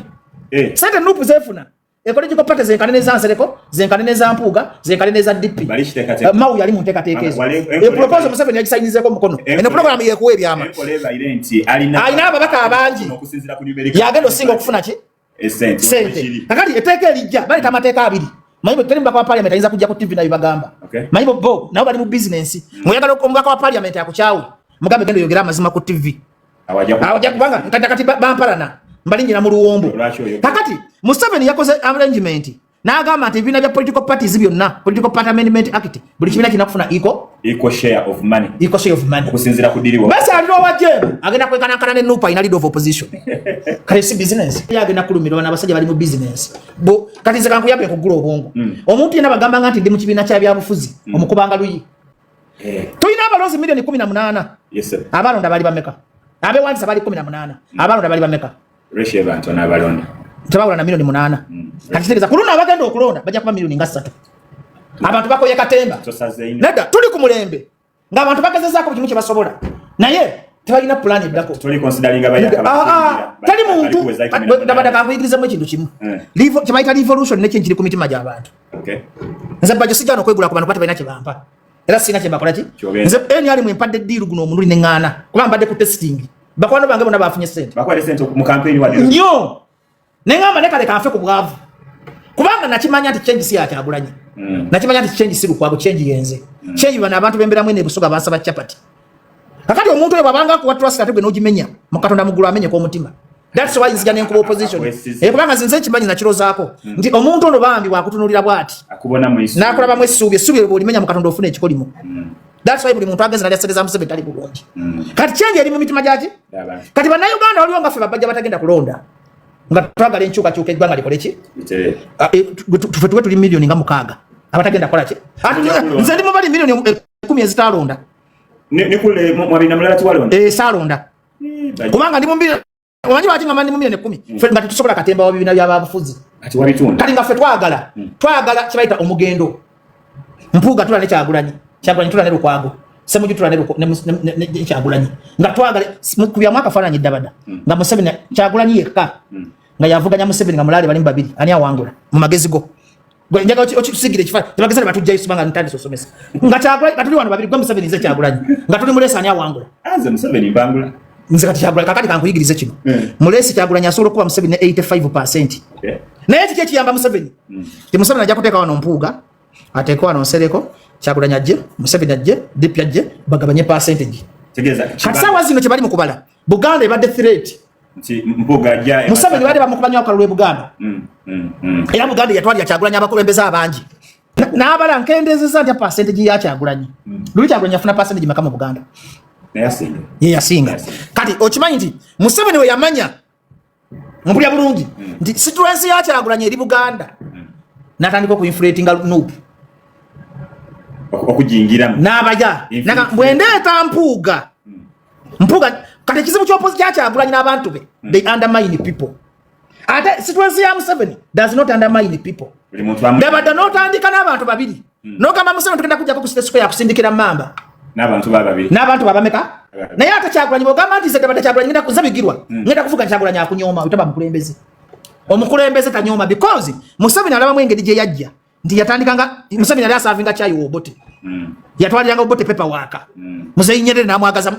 Sente NUP zefuna, Ecological Party zenkane neza Nsereko, zenkane neza Mpuuga, zenkane neza DP. Bali kiteekateeka. Mau yali mu nteekateeka ezo. Enkola- Proposal Museveni yagisayinizeko omukono. Eno program yekuwa ebyama. Enkola ebaire nti alina Alina ababaka abangi. Okusinziira ku numeric. Yagenda osinga okufuna ki? Esente. Sente. Kakati etteeka erijja baleeta amateeka abiri. Manyi bwe teri mubaka wa parliament ayinza kujja ku TV nayo bagamba. Manyi bo nabo bali mu business. Mweyagala omubaka wa parliament akukyawe, mugambe genda oyogere amazima ku TV. Awajja Awajja kubanga kati bampalana mbalinyira mu luwombo. Lwaki oyo? Kakati Museveni yakoze arrangement n'agamba nti ebibiina bya political parties byonna, Political Party Amendment Act, buli kibiina kirina kufuna equal Equal share of money. Equal share of money. Okusinziira ku diriwo. Basi alina owajembe agenda kwekanankana ne NUP, alina leader of opposition. Kale si business ye, agenda kulumirwa. Bano abasajja bali mu business bo. Kati nze kankuyambe nkugula obwongo. Omuntu yenna bagambanga nti ndi mu kibiina kya byabufuzi, omukubanga luyi. Tulina abalonzi miliyoni 18. Yes, sir. Abalonda bali bameka? Abewandisa bali 18, abalonda bali bameka? Ratio y'abantu n'abalonda. Tebawula na miliyoni 8. Kati kitegeeza ku luno abagenda okulonda bajja kuba miliyoni nga 3. Abantu bakoye katemba. Tosaze ino. Nedda, tuli ku mulembe ng'abantu bagezezaako buli kimu kye basobola, naye tebalina pulaani eddako. Toli considering abayaka. Ah, ah, tali muntu dabada. Kankuyigirizemu ekintu kimu. Kye bayita revolution nekyo kiri ku mitima gy'abantu. Nze bajjo sijja nokwegula ku bantu kuba tebalina kye bampa, era sirina kye bakola ki. Kyogenda. Nze NRM empadde deal guno omulundi neŋŋaana kuba mbadde ku testing, bakwano bange bonna bafunye sente. Bakwate sente mu campaign wa Nnyo. Neŋŋamba ne kale kanfe ku bwavu, kubanga nakimanya nti change si yakyagulanyi. Nakimanya nti change si Lukwago, change yenze. Change bano abantu bemberamu ene Busoga bansaba chapati. Kakati omuntu oyo bwabanga akuwa trust ate gwe n'ogimenya, mu Katonda muggulu amenyeka omutima. That's why nzija nenkuba opposition. Akwesiza. Kubanga nze nkimanyi, nakirozaako nti omuntu ono bambi wakutunuulira bw'ati Akubona mu isu. N'akulabamu essuubi, essuubi eryo bw'olimenya mu Katonda ofuna ekikolimo. That's why buli muntu agenze nalya sente za Museveni tali bulungi. Kati change eri mu mitima gyaki? Abantu. Kati Bannayuganda waliwo nga ffe babajja batagenda kulonda nga twagala enkyukakyuka, eggwanga likole ki? Bitere. Ah, tufe tuwe tuli miliyoni nga 6 abatagenda kukola ki? Ate nze ndi mubali miliyoni 10 ezitalonda. Ni kule mwabina mulala tiwalonda. Eh, saalonda kubanga ndi mu omanyi lwaki nga ndi mu miliyoni 10? Ffe nga tetusobola katemba wa bibiina by'ababufuzi. Ati wabitunda. Kati nga ffe twagala kibayita omugendo. Mpuuga tula ne Kyagulanyi, Kyagulanyi tula ne Lukwago, Semuju tula ne ne Kyagulanyi, nga twagala kubyamu akafaananyi ddabada nga Museveni, Kyagulanyi yekka nga yavuganya Museveni nga mulaale balimu babiri, ani awangula mu magezi go? Gwe njagala okitusigira ekifaananyi. Tebageza ne batujjayo sibanga ntandise osomesa nga Kyagulanyi, nga tuli wano babiri, gwe Museveni, nze Kyagulanyi, nga tuli muleesi, ani awangula? Anze Museveni mbangula. Nze kati Kyagulanyi. Kakati kankuyigirize kino. Muleesi Kyagulanyi asobola okuba Museveni ne 85. Naye kiki ekiyamba Museveni? Ti Museveni ajja kuteeka wano Mpuuga, ateeke wano Nsereko, Kyagulanyi ajje, Museveni ajje, DP ajje, bagabanye percentage. Tegeeza. Kati saawa zino kye bali mu kubala, Buganda ebadde threat. Nti Mpuuga ajja e Museveni badde bamukuba nnyo akalulu e Buganda. Era Buganda yatwalira Kyagulanyi abakulembeze abangi. N'abala nkendezeza ntya percentage ya Kyagulanyi? Luli Kyagulanyi yafuna percentage meka mu Buganda? Naye asinga. Ye yasinga. Yasinga. Kati okimanyi nti Museveni we yamanya, mpulya bulungi, nti situensi ya Kyagulanyi eri Buganda, n'atandika okuinflatinga NUP. Okujingiramu. N'abaja bwendeeta Mpuuga, Mpuuga. Kati ekizibu ky'opposi kya Kyagulanyi n'abantu be, they undermine people. Ate situation ya Museveni does not undermine people. Dabadda n'otandika n'abantu babiri, Nogamba Museveni tugenda kujjako ku State Square akusindikira mamba n'abantu bababiri, n'abantu babameka. Naye ate Kyagulanyi bw'ogamba nti nze Dabadda Kyagulanyi ngenda kuzabigirwa, ngenda kufuga Kyagulanyi, akunyooma. Otaba mukulembeze. Omukulembeze tanyooma, because Museveni alabamu engeri gye yajja nti yatandikanga. Museveni yali aservinga kyayi wa Obote, yatwaliranga Obote paperwork. Muzeyi Nyerere namwagaza.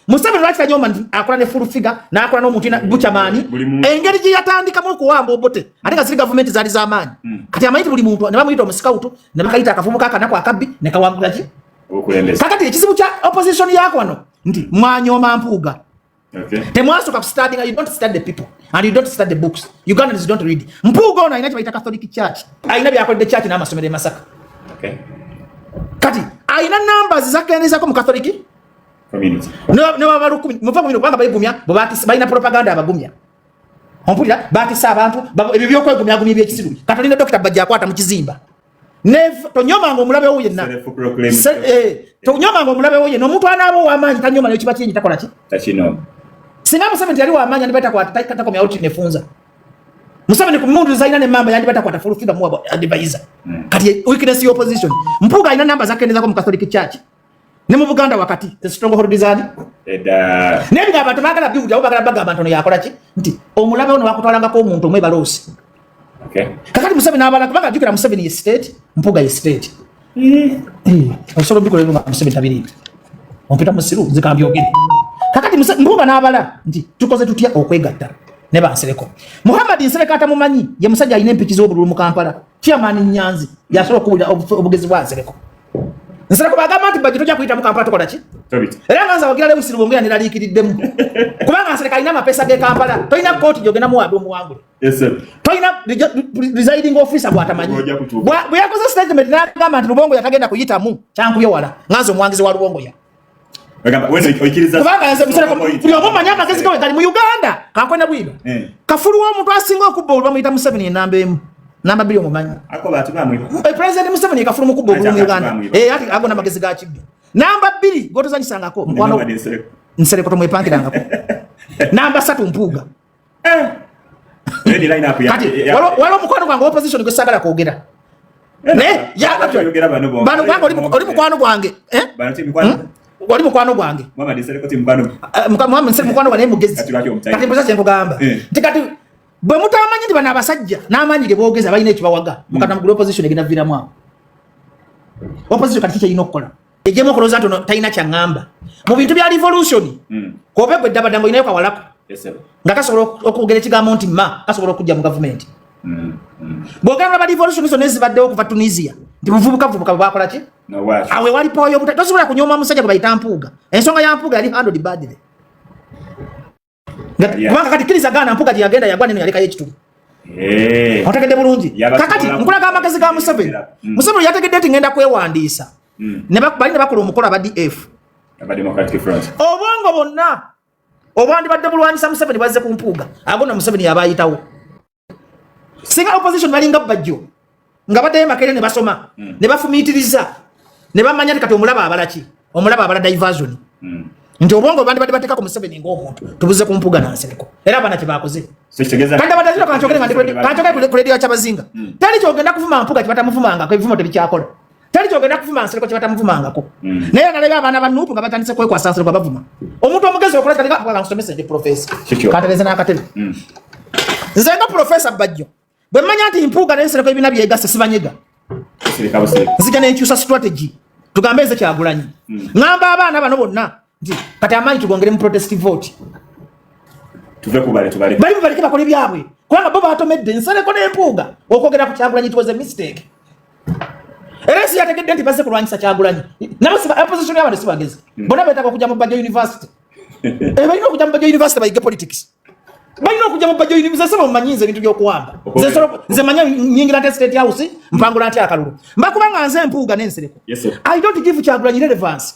Museveni lwaki tanyooma nti akola ne Full Figure n'akola n'omuntu Bukyamaani? Engeri gye yatandikamu okuwamba Obote, ate nga ziri gavumenti zaali z'amaanyi. Kati amanyi ti buli muntu ne bamuyita omusikawutu, ne bakayita akavubuka akanaku akabbi ne kawangula ki. Kakati ekizibu kya opposition yako wano nti mwanyooma Mpuuga. Temwasooka kustudyinga. You don't study the people and you don't study the books. Ugandans don't read. Mpuuga ono alina kyebayita Catholic Church, alina byakoledde church n'amasomero e Masaka. Kati alina numbers zakendezako mu Catholic newaba 1000 muva mu bino, kubanga bayigumya, balina propaganda abagumya. Ompulira? Batisa abantu, ebyo byokwegumyagumya ebyekisiru. Kati olina Dokita Bajja akwata mu kizimba. Tonyomanga omulabe wo yenna, tonyomanga omulabe wo yenna. Omuntu anaaba ow'amaanyi tanyoma, nayo kiba kingi takola ki. Singa Museveni yali w'amaanyi yandiba takomyawo tinefunza. Museveni ku mundu zalina ne mamba yandiba takwata Full Figure muwa advisor. Kati weakness ya opposition, Mpuuga alina namba zakendezako mu Catholic Church ne mu Buganda wakati, the stronghold design. Naye bino abantu baagala biwulira, bagala bagamba nti ono yakola ki, nti omulabe ono bakutwalangako omuntu omwe baloosi. Kakati Museveni abala, kubanga jjukira Museveni ye state, Mpuuga ye state. Osobola obikola nga Museveni tabiriimu. Ompita musiru, nze kambyogere. Kakati Mpuuga n'abala nti tukoze tutya okwegatta ne bansereko. Muhammad Nsereko atamumanyi ye musajja alina empiki z'obululu mu Kampala. Chairman Nyanzi yasobola okuwulira obugezi bwa Nsereko. Nsereko bagamba nti bajja tojja kuyita mu Kampala, tukola ki? Era nga nze awagira Lewis Rubongoya neraliikiriddemu, kubanga Nsereko alina amapesa g'e Kampala. Tolina kooti gyogenda muwadde omuwangule, tolina presiding officer gwatamanyi. Bwe yakoze statement n'agamba nti Rubongoya tagenda kuyitamu, kyankubye wala nga nze omuwangizi wa Rubongoya, kubanga nze buli omu manyi amagezi gawe gali mu Uganda. Kankwena bwino, kafulu w'omuntu asinga okubba olwo bamuyita Museveni, enamba emu. Namba 2 omumanyi, President Museveni kafulu mukubba obululu mu Uganda. Ati ago n'amagezi ga kibbi. Namba 2 gotozanyisangako mukwano Nsereko, tomwepankirangako. Namba 3 Mpuuga. Kati waliwo omukwano gwange opposition gwe sagala kwogera naye bano, kubanga oli mukwano gwange, oli mukwano gwange mukwano gwange naye mugezi. Kati mpoza kyenkugamba nti kati bwe mutamanyi nti bano abasajja n'amaanyi ge boogeza balina ekibawaga mukata mugulu, opposition egenda viramu awo. Opposition kati kikyerina okukola ejemu okulowooza nti ono talina kyaŋŋamba mu bintu bya revolution. Kobe gwe ddabadda nga olinayo kawalako nga kasobola okwogera ekigambo nti ma kasobola okujja mu gavumenti. Bw'ogenda ba revolution zonna ezibaddewo okuva Tunisia nti buvubuka buvubuka bwe bakola ki, awo ewali power y'obuta. Tosobola kunyooma musajja gwe bayita Mpuuga. Ensonga ya Mpuuga yali handled badly, kubanga kati kkiriza gaana, Mpuuga gye yagenda yagwa neno yalekayo ekituli. Otegedde bulungi? Kakati nkulaga amagezi ga Museveni. Museveni yategedde nti ngenda kwewandiisa, bali ne bakola omukolo aba DF. Obwongo bwonna obwandibadde bulwanyisa Museveni bwazze ku Mpuuga. Ago no Museveni yaba ayitawo. Singa opposition balinga Bajjo nga baddayo Makerere ne basoma, ne bafumiitiriza, ne bamanya nti kati omulaba abala ki, omulaba abala diversion, nti obwongo bandibadde bateeka ku Museveni ng'omuntu tubuze ku Mpuuga nansereko. Era abaana kyebakoze kandi abatazino. Kankyogere ku rediyo ya Kyabazinga, teri kyogenda kuvuma Mpuuga kyebatamuvumangako. Ebivumo tebikyakola. Teri kyogenda kuvuma Nsereko kyebatamuvumangako. Naye nalabye abaana ba NUP nga batandise kwekwasa Nsereko, bavuma omuntu omugezi. Okola kati nsomese, ndi professor, kantereze n'akatebe. Nze nga Professor Bajjo bwe mmanya nti Mpuuga n'Ensereko ebiina byegase, sibanyega, nzija nenkyusa strategy. Tugambe nze Kyagulanyi, ŋŋamba abaana bano bonna nti kati amaanyi tugongere mu protest vote. Bali mubaleke bakole byabwe, kubanga bo batomedde Nsereko n'Empuuga okwogera ku Kyagulanyi. It was a mistake. Era ensi yategedde nti bazze kulwanyisa Kyagulanyi. Nabo opposition y'abantu si bagezi. Bonna beetaaga okujja mu Bajjo University. Balina okujja mu Bajjo University bayige politics. Balina okujja mu Bajjo University. Sebo mmanyi nze ebintu by'okuwamba. Nze manya nyingira nte State House, mpangula nti akalulu mbakubanga nze Mpuuga n'Ensereko. I don't give Kyagulanyi relevance.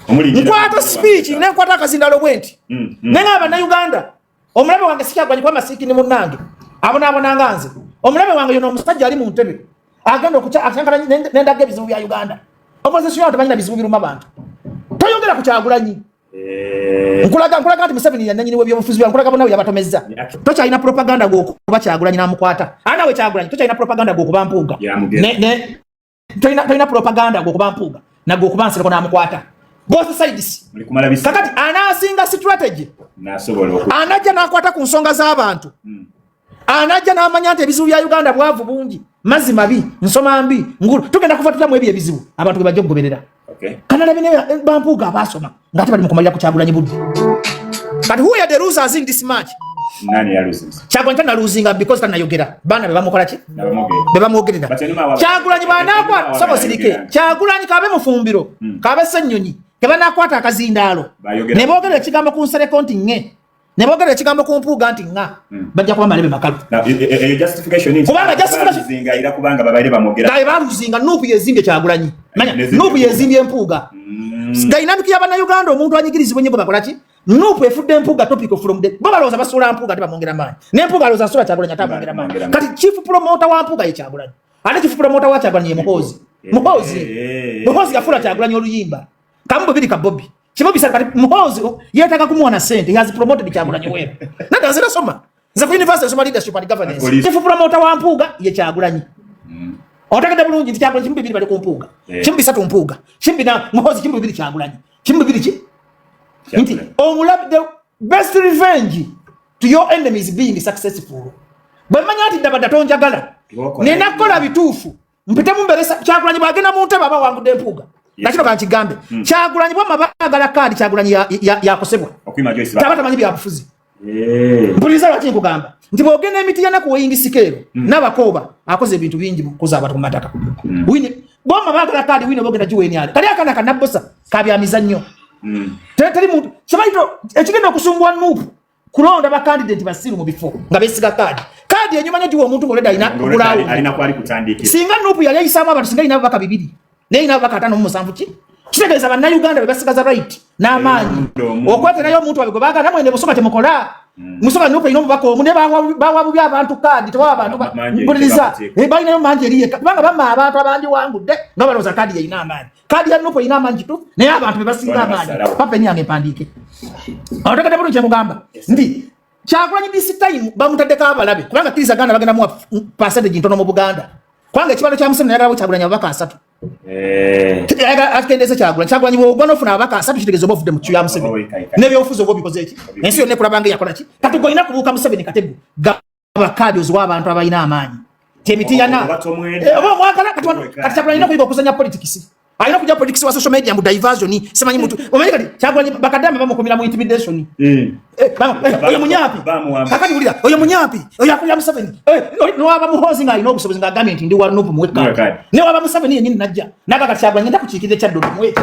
Nkwata speech nenkwata akazindalo bwe nti naye nga Bannayuganda, omulabe wange sikyagwanyi kuba masiikini munnange abonaabonanga nze. Omulabe wange yono omusajja ali mu ntebe agenda okukyankala nendaga ebizibu bya Uganda. Opposition yawo tebalina bizibu biruma bantu. Toyogera ku Kyagulanyi. Nkulaga nti Museveni yannanyini w'ebyobufuzi bya, nkulaga bonna yabatomezza. Tokyalina propaganda gwokuba Kyagulanyi n'amukwata anawe. Kyagulanyi, tokyalina propaganda gwokuba Mpuuga. Tolina propaganda gwokuba Mpuuga nagwokuba Nsereko n'amukwata, both sides. Kakati anaasinga strategy, anajja n'akwata ku nsonga z'abantu, anajja n'amanya nti ebizibu bya Uganda bwavu bungi, mazzi mabi, nsoma mbi, ngulu, tugenda kuva tutya mu ebyo ebizibu, abantu bwe bajja okugoberera. Kanalabye ne bampuuga abaasoma ng'ate bali mu kumalira ku Kyagulanyi budde. But who are the losers in this match? Kyagulanyi tanaluzinga because tanayogera. Baana bebamukola ki? Bebamwogerera. Kyagulanyi banakwata, saba sirike. Kyagulanyi kabe mufumbiro, kabe Ssennyonyi, tebanakwata akazindaalo ne boogera ekigambo ku Nsereko nti ŋŋe, ne boogera ekigambo ku Mpuuga nti ŋŋa, bajja kuba malebe makalu. Kubanga baluzinga. NUP yezimbye Kyagulanyi, manya NUP yezimbye Empuuga. Dynamic y'Abannayuganda, omuntu anyigirizibwa ennyo gwe bakola ki? NUP efudde Empuuga topic from the bo balowooza basuula Mpuuga, tebamwongera maanyi, n'Empuuga alowooza asuula Kyagulanyi, ate amwongera maanyi. Kati chief promoter wa Mpuuga ye Kyagulanyi, ate chief promoter wa Kyagulanyi ye Muhoozi. Muhoozi yafuula Kyagulanyi oluyimba kamu bubiri ka Bobi kimu bisatu. Kati Muhoozi yeetaaga kumuwa na ssente. He has promoted Kyagulanyi well. Nadda nze nasoma, nze ku university nsoma leadership and governance. Chief promoter wa Mpuuga ye Kyagulanyi. Otegedde bulungi nti Kyagulanyi 1-2 bali ku Mpuuga, 1-3 Mpuuga, 1-4 Muhoozi, 1-2 Kyagulanyi, 1-2 ki nti omulabi. The best revenge to your enemies being successful. Bwe mmanya nti ddabadda tonjagala, nina kukola bituufu mpite mumberesa. Kyagulanyi bwagenda mu ntebe aba wangudde Empuuga. Nakino kankigambe, Kyagulanyi bwama baagala kaadi, Kyagulanyi yakosebwa, taba tamanyi byabufuzi. Mpuliriza lwaki nkugamba nti bwogenda Emityana ku weighing scale, n'Abakooba akoze ebintu bingi mukuza abantu ku mataka. Bwama baagala kaadi wine bogenda giwenyale kali akaana kanabbosa kabyamizannyo. Teri muntu kibayita ekigenda okusumbwa NUP kulonda bakandidate basiru mu bifo nga besiga kaadi. Kaadi enyuma nyo giwa omuntu ng'oleda alina ground. Singa NUP yali ayisaamu abantu, singa alina ababaka 2, naye alina ababaka 57. Ki kitegeeza Bannayuganda be basigaza right n'amaanyi okweterayo omuntu wabe gwe baagala. Namwe ne Busoga temukola. Musoga NUP erina omubaka omu, naye bawa bubi abantu kaadi, tebawa abantu. Mpuliriza, balinayo mangi eri yekka kubanga bamma abantu abandi wangudde nga balowooza kaadi yerina amaanyi. Kaadi ya NUP erina amaanyi kituufu, naye abantu be basinga amaanyi. Papa eni yange empandiike. Otegedde bulungi kyemugamba nti Kyagulanyi this time bamutaddeko abalabe, kubanga kkiriza Ganda bagenda muwa percentage ntono mu Buganda, kubanga ekibalo kya Museveni ayagalawo Kyagulanyi ababaka 30. Akitendeeze Kyagulanyi. Kyagulanyi bwogwa nofuna ababaka 30, kitegeeza oba ovudde mu kyu ya Museveni n'ebyobufuzi oba obikoze eki, ensi yonna ekulabanga eyakola ki. Kati gwe olina kubuuka Museveni katego, gaba kaadi oziwa abantu abalina amaanyi tEmityana oba omwagala. Kati Kyagulanyi alina okuyiga okuzanya politics, alina kujja politics wa social media mu diversion, simanyi muntu omanyi. Kati Kyagulanyi bakadama bamukumira mu intimidation. Oyo munyampi, kakati wulira, oyo munyampi, oyo akulira Museveni. Nowaba Muhoozi ng'alina obusobozi ng'agambye nti ndi wa NUP, muwe kaadi, newaba Museveni yennyini najja naga kati Kyagulanyi ngenda kukiikirira ekyaddondo, muwe.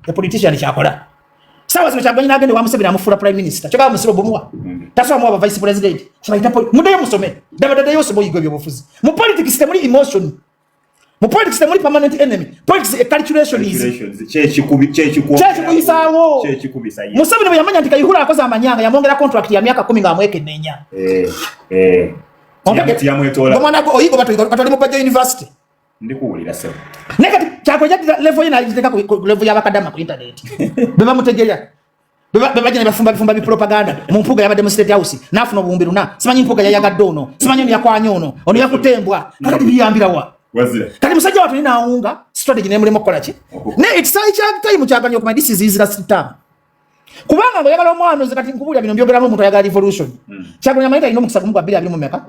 The politician kyakola sawa zino, Kyagulanyi n'agenda ewa Museveni amufuula prime minister, kyokka musiro bumuwa tasobola muwa ba vice president. Kibayita muddeyo musome, ddabaddeyo osome oyiga ebyobufuzi. Mu politics temuli emotion, mu politics temuli permanent enemy. Politics a calculation is kyekikuyisaawo. Museveni bwe yamanya nti Kayihura akoze amanyanga, yamwongera contract ya myaka 10 ng'amwekenneenya. Omwana gwe oyiga batoli mu Bajjo University. Ndikuwulira, sebo. Naye kati kyakola level ye nagiteeka ku level y'abakadama ku internet be bamutegeera, bebajja ne bafumba bifumba bipropaganda mu Mpuga yabadde mu State House n'afuna 4000, simanyi Mpuga yayagadde ono, simanyi ono yakwanye ono, ono yakutembwa. Kakati biyambirawa? Kati musajja wattu ninaawunga strategy nemulimu okukola ki, naye ekisaayi kya time kyaganya okumanya this is his last term, kubanga ngaoyagala omwana oze. Kati nkubuulira bino mbyogeramu omuntu ayagala revolution. Kyagulanyi amanyi talina omukisa gumu gwa 220 meka,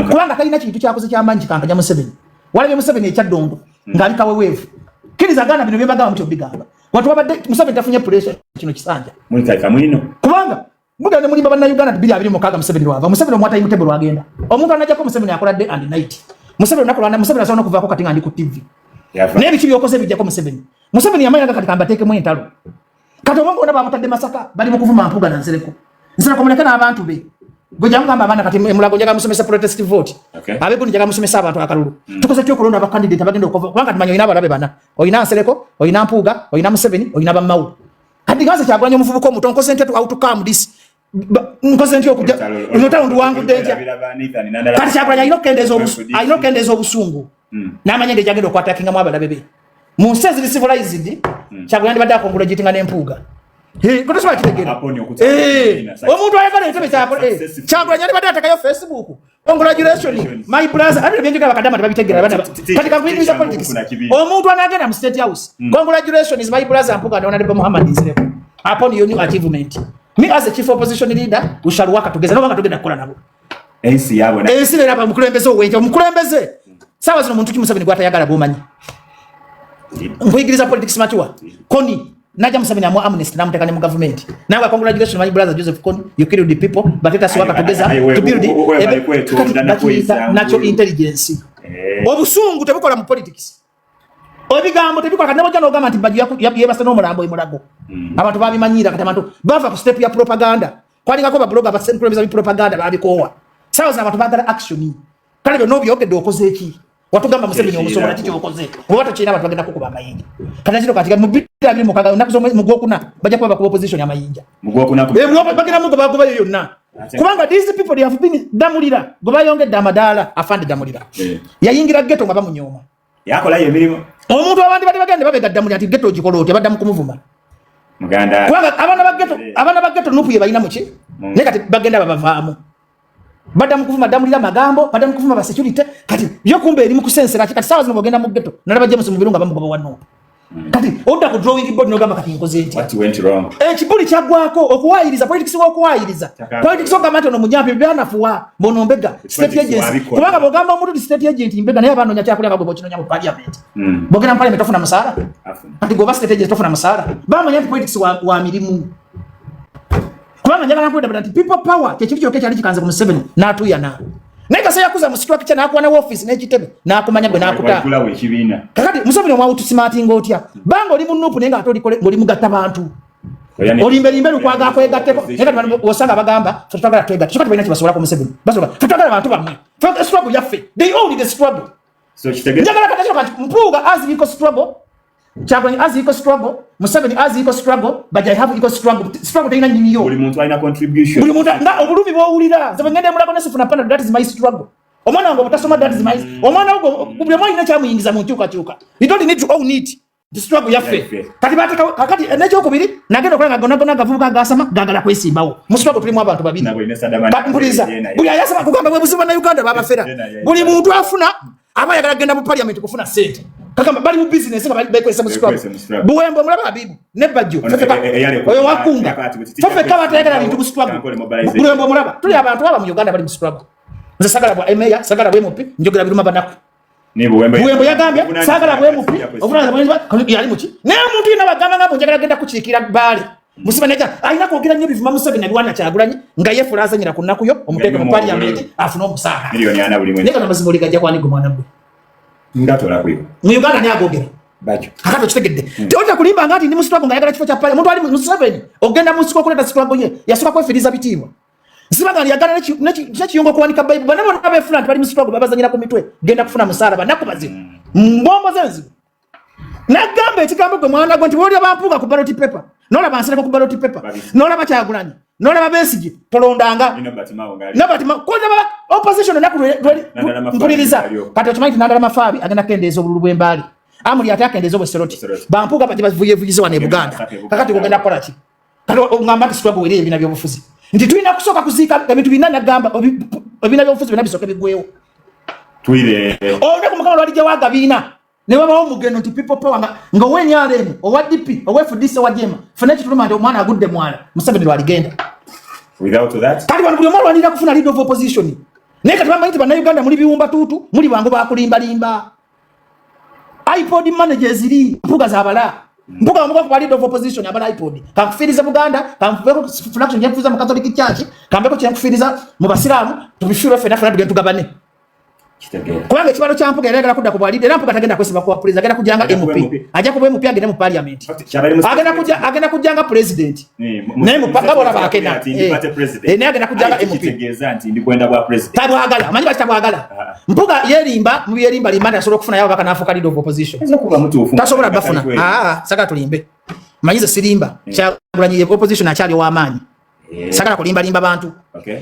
kubanga talina kintu kyakoze kyamaanyi kikankanya Museveni. Walabye Museveni ekyaddondo ng'ali kaweweevu. Kkiriza gaana bino byebagamba mutyo bigamba watu wabadde Museveni tafunye pressure kino kisanja, kubanga mugenda ne mulimba Bannayuganda 2026 Museveni lwava. Museveni omwata imutebe lwagenda, omuntu anajjako Museveni akola day and night. Museveni olunaku lwana Museveni asobola n'okuvaako kati nga ndi ku TV, naye biki byokoze bijjako Museveni? Museveni yamanya nga kati kambateekemu entalo. Kati obongo bonna bamutadde Masaka, bali mu kuvuma Mpuga na Nsereko. Nsereko muleke n'abantu be. Gwe jangu gamba abaana kati Emulago njagala musomesa protest vote. Abegundi njagala musomesa abantu akalulu. Tukoze tutya okulonda abakandidate abagenda okuva, kubanga tumanyi olina abalabe bana, olina Nsereko, olina Mpuuga, olina Museveni, olina Bamawu. Kati ganze Kyagulanyi omuvubuka omuto, nkoze ntya to outcome this? Nkoze ntya okujja olutalo nduwangudde ntya? Kati Kyagulanyi alina okukendeeza obusungu n'amanya engeri gyagenda okwatakingamu abalabe be. Mu nsi eziri civilized, Kyagulanyi yandibadde akongula gitinga n'Empuuga. Tosobola kitegeera. Omuntu ayagala entebe Kyagulanyi alibadde atekayo Facebook, "Congratulations, my brother." Ate byenjogera bakadama tebabitegeera. Kati kakuyigiriza politics. Omuntu anagenda mu State House, "Congratulations, my brother Mpuga and Honorable Muhammad Nsereko upon your new achievement. Me as a chief opposition leader, we shall work together." Nobanga tugenda kukola nabo. Ensi yabona. Ensi neraba omukulembeze owenja omukulembeze. Saawa zino muntu ki Museveni gwatayagala bwomanyi? Nkuyigiriza politics mature. Kony naja Museveni amu amnesty, namuteeka ne mu government. Nawe, "Congratulations, my brother Joseph Kony, you killed the people, but let us work together to build." Bakiyita natural intelligence. Obusungu tebukola mu politics, ebigambo tebikola. Kati nebojja nogamba nti Bajjo yebase n'omulambo emulago, abantu babimanyira. Kati abantu bava ku step ya propaganda. Kwalingako ba blogger bakulembeza bipropaganda, babikoowa. Saawa zino abantu bagala action. Kale byonna obyogedde, okoze eki? Watugamba Museveni omusobola, kiki okoze? Oba tokirina, abantu bagenda kukuba amayinja. Kati kino kati mu 2026, ennaku mu gwokuna, bajja kuba bakuba opposition amayinja. Bagenda mugo bagobayo yonna, kubanga these people, they have been. Damulira gwe bayongedde amadaala, afande Damulira yayingira ghetto nga bamunyooma. Yakolayo emirimu. Omuntu abandi bali bagenda babega Damulira nti ghetto ogikola otya? Badda mu kumuvuma. Muganda. Kubanga abaana ba ghetto, abaana ba ghetto NUP ye balina muki? Naye kati bagenda babavaamu, badda mu kuvuma Damulira magambo, badda mu kuvuma ba security. Kati yo kumbe eri mu kusensera ki? Kati saawa zino bwogenda mu ghetto, nalaba James Mubiru nga bamugoba wa NUP. Kati odda ku drawing board nogamba, "Kati nkoze ntya?" What went wrong? Ekibuli kyaggwako okuwayiriza politics, wokuwayiriza politics, ogamba nti ono munyampi, byanafuwa mbono mbega state agency. Kubanga bwogamba omuntu ti state agent mbega, naye abanoonya kyakulya nga gwe bwokinoonya mu parliament. Bwogenda mu parliament tofuna musaala. Kati gwoba state agent tofuna musaala. Bamanya nti politics wa mirimu. Kubanga njagala nkwedabira nti people power kyekintu kyokka ekyali kikanze ku Museveni n'atuuyana, naye kase yakuza mu structure, n'akuwa ne office n'ekitebe, n'akumanya gwe n'akuta. Waggulawo ekibiina. Kakati Museveni omwawutusimatinga otya? Banga oli mu NUP, naye nga ate ng'oli mugatta bantu, olimbelimbe lukwaga akwegatteko. Naye kati bano osanga bagamba, "Ffe twagala twegatte," kyokka tebalina kyebasobola ku Museveni. Basobola, "Ffe twagala bantu bammwe, ffe struggle yaffe." They own the struggle. So kitegeeza Njagala kati kino kati Mpuuga has equal struggle, Kyagulanyi has equal struggle, Museveni has equal struggle, but I have equal struggle. Struggle terina nyiniyo. Buli muntu alina contribution. Buli muntu nga obulumi bwowulira. Nze bwe ngenda emulago nesifuna panel, that is my struggle. Omwana wange obutasoma, that is my omwana wo. Buli omu alina kyamuyingiza mu nkyukakyuka. You don't need to own it, the struggle yaffe. Yaffe. Kati batekawo kakati nekyokubiri, nagenda okola nga gonna gonna gavubuka gasama gagala kwesimbawo. Mu struggle tulimu abantu babiri. Nabwe ne Sadamani. Mpuliriza, buli ayasama kugamba bwe buzibu bannayuganda babafera. Buli muntu afuna aba ayagala kugenda mu parliament kufuna sente. Kagamba bali mu business nga bekwesa mu struggle. Bekwese mu struggle. Buwembe omulaba, Abibu ne Bajjo. Ono, Oyo wakunga ffe abatayagala bintu mu struggle. Kankole mobilization. Buwembe omulaba, tuli abantu aba mu Uganda bali mu struggle. Nze sagala bwa meya, sagala bwa MP, njogera biruma banaku. Ne Buwembe. Buwembe yagambye saagala bwa MP, obuvunanyizibwa yali muki? Naye omuntu yenna bagamba nga njagala genda kukiikira Bbaale, Museveni ajja alina kwogera nnyo bivuma Museveni, abiwana Kyagulanyi nga yeefula azanyira ku nnaku yo, omuteeke mu parliament afune omusaala. 400,000 buli mwezi. Naye kano amazima oligajja kwani gwe mwana gwe? Nga tola kuyo. Mu Uganda ni agogera. Bajjo. Kakati okitegedde, teotya kulimba nga nti ndi mu struggle nga ayagala kifo kya parliament. Omuntu ali mu Museveni ogenda mu nsiko okuleeta struggle ye, yasooka kwefiriza bitiibwa. Zibaga yagala nekiyungo okuwanika Bayibuli. Bana bonna beefula nti bali mu struggle, babazanyira ku mitwe, genda kufuna musaala. Banaku bazibu, mbombo zenzibu. Nagamba ekigambo gwe mwana gwe nti bwolya bampuuga ku ballot paper, nolaba Nsereko ku ballot paper, Babisi. nolaba Kyagulanyi, nolaba Besigye, tolondanga. Nino Batimao ngali. Nabati kolaba opposition enaku Nandala Mafabi mpuliriza. aliyo. Kati okimanyi nti Nandala Mafaabi agenda kukendeeza obululu bw'embaali, Amuli ate akendeeza obwesoroti. Soroti. Bampuuga bajje bavuyevuyize wano e Buganda. Masaka e Buganda. Kakati ogenda kukola ki? Kati ogamba nti struggle weri ebibiina byobufuzi, nti tulina kusooka kuziika ebintu bina. Nagamba ebibiina byobufuzi byonna bisooke biggwewo. Twire. Olunaku Mukama lwalijjawo agabiina ne wabawo omugendo nti people power nga owa NRM, owa DP, owa FDC, owa JEMA, fena ekituluma nti omwana agudde mwala, Museveni lwaligenda. Without that. Kati wano buli omu alwanirira kufuna leader of opposition, naye kati bamanyi nti bannayuganda muli biwumba tuutu, muli bangu bakulimbalimba. iPod manager ziri mpuga zabala mpuga omuga ku leader of opposition abala iPod, kankufiiriza Buganda, kanfubeko fraction gyenkufiiriza mu Catholic Church, kambeko kyenkufiiriza mu Basiraamu, tubifiirwe ffenna, ffenna tugende tugabane. Kitegeera. Kubanga ekibalo kya Mpuga, yali ayagala kudda ku bwalidde, era Mpuga tagenda kwesiba kuwa president, agenda kujja nga Agenda kuba MP. MP. Ajja kuba MP, agende mu parliament. Kyabali mu Agenda kujja nga president. Eh, Naye nga bw'olaba akena. Ati ndi party president. Naye agenda kujja nga Aye MP. kitegeeza nti ndi kwenda bwa president. Tabwagala, amanyi lwaki tabwagala? Ah. Mpuga yerimba mu byerimba limba nti asobola okufunayo ababaka n'afuuka leader of opposition. Ayinza okuba mutuufu. Tasobola bafuna. Ah, sagala tulimbe, manyize sirimba. Kyagulanyi ye opposition akyali ow'amaanyi. Sagala kulimbalimba bantu.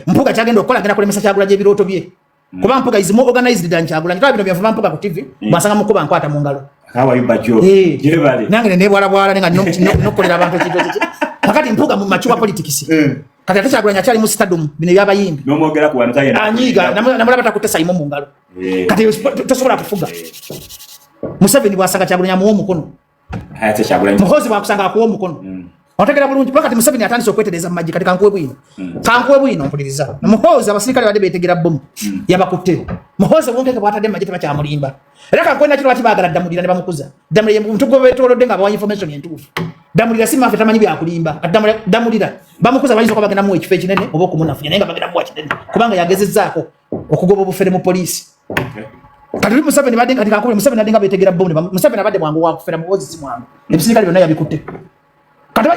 Mpuga kyagenda okukola, agenda kulemesa Kyagulanyi ebirooto bye, kuba Mpuga is more organized than Kyagulanyi. Tolaba bino byenvuma Mpuga ku TV, bwasanga mukuba nkwata mu ngalo. How are you, Bajjo? Eh. Gyebale. Nange nebwalabwala nenga nokukolera abantu ekintu ekiki. Kakati Mpuuga mu mature politics. Kati ate Kyagulanyi akyali mu stardom, bino ebyabayimbi. Nomwogera ku wano tayenda. Anyiiga, namulaba takutte sayimu mu ngalo. Kati tosobola kufuga. Museveni bwasanga Kyagulanyi amuwa omukono. Ate Kyagulanyi. Muhoozi bwakusanga akuwa omukono. Otegera bulungi paka kati Museveni atandise okwetereza mu magye. Kati kankuwe bwino. Kankuwe bwino, mpuliriza. Muhoozi abasirikale badde beetegera bbomu. Yabakutte. Muhoozi obunkeke bwatadde mu magye tebakyamulimba. Era kankuwe nakino lwaki baagala Ddamulira ne bamukuza. Ddamulira ye muntu gwe beetoolodde nga abawa information entuufu. Ddamulira si mafia, tamanyi byakulimba. Kati Ddamulira bamukuza, bayinza okuba bagenda muwa ekifo ekinene oba okumunafuya, naye nga bagenda muwa kinene kubanga yagezezzaako okugoba obufere mu poliisi. Kati oli Museveni badde, kati kankubire, Museveni adde nga beetegera bbomu Museveni abadde mwangu wa kufera, Muhoozi si mwangu. Ebisirikale byonna yabikutte. Kati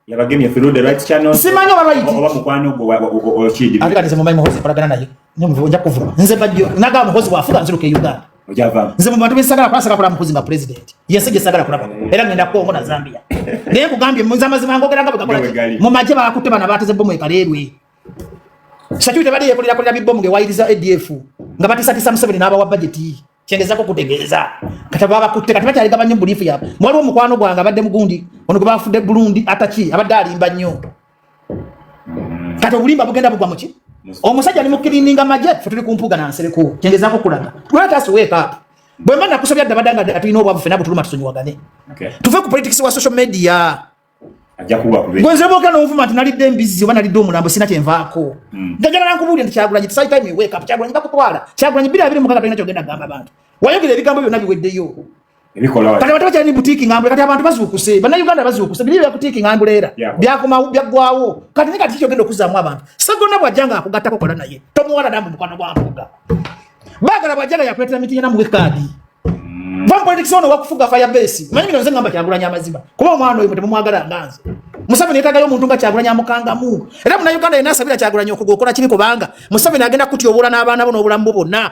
Yabagemye through the right channels. Simanyi oba right. Oba mukwano gwe okidi. Ate kati nze mumanyi Muhoozi nkolagana naye. Nja kuvuma. Nze Bajjo nagamba Muhoozi bw'afuga nziruka e Uganda. Ojava. Nze mu bantu besagala kulaba, sagala kulaba Muhoozi nga president. Yensi gye sagala kulaba. Era ngenda Congo na Zambia. Naye nkugambye nze amazima ngogera nga bwe gakola. Nga bwe gali. Mu magye bakutte bano abaateze bbomu e Kaleerwe. Security badde yeekolera kolera bibbomu ng'ewayiriza ADF nga batisatisa Museveni n'abawa budget. Kyengezako kutegeeza. Kati babakutte, kati bakyali gaba nnyo brief yaabwe. Waliwo omukwano gwange abadde mugundi ono gwe bafudde Burundi ataki abadde alimba nnyo. Kati obulimba bugenda bugwa muki? Omusajja ali mu cleaninga magye, ffe tuli ku Mpuuga na Nsereko. Kyengezaako kulaga. Let us wake up. Bwe mba nakusobya dda badda nga tulina obwavu ffenna butuluma tusonyiwagane. Tuve ku politics wa social media. Ajja kuba kube. Gwe nze bw'ogenda n'onvuma nti nalidde embizzi oba nalidde omulambo, sina kyenvaako. Njagala nkubuulire nti Kyagulanyi, it's high time you wake up. Kyagulanyi bakutwala. Kyagulanyi 2026 tolina ky'ogenda kugamba abantu. Wayogera ebigambo byonna biweddeyo. Ebikola Kati abantu bakyali butiki ngambule, kati abantu bazuukuse. Bannayuganda bazuukuse. Biri bya kutiki ngambule era. Byakomawo, byaggwawo. Kati ne kati ky'ogenda okuzzaamu abantu. Ssegona bw'ajja ng'akugattako kola naye. Tomuwala namwe mukwano gwa Mpuuga. Baagala bw'ajja nga yakuleetera mitinya namuwe kaadi. Va mu politics ono wakufuga fire base. Manyi bino nze ngamba Kyagulanyi amazima. Kuba omwana oyo temumwagala nga nze. Museveni yeetaagayo omuntu nga Kyagulanyi amukangamu. Era munnayuganda yenna asabira Kyagulanyi okugwa okola kibi, kubanga Museveni agenda kutyoboola n'abaana bo n'obulamu bwo bwonna.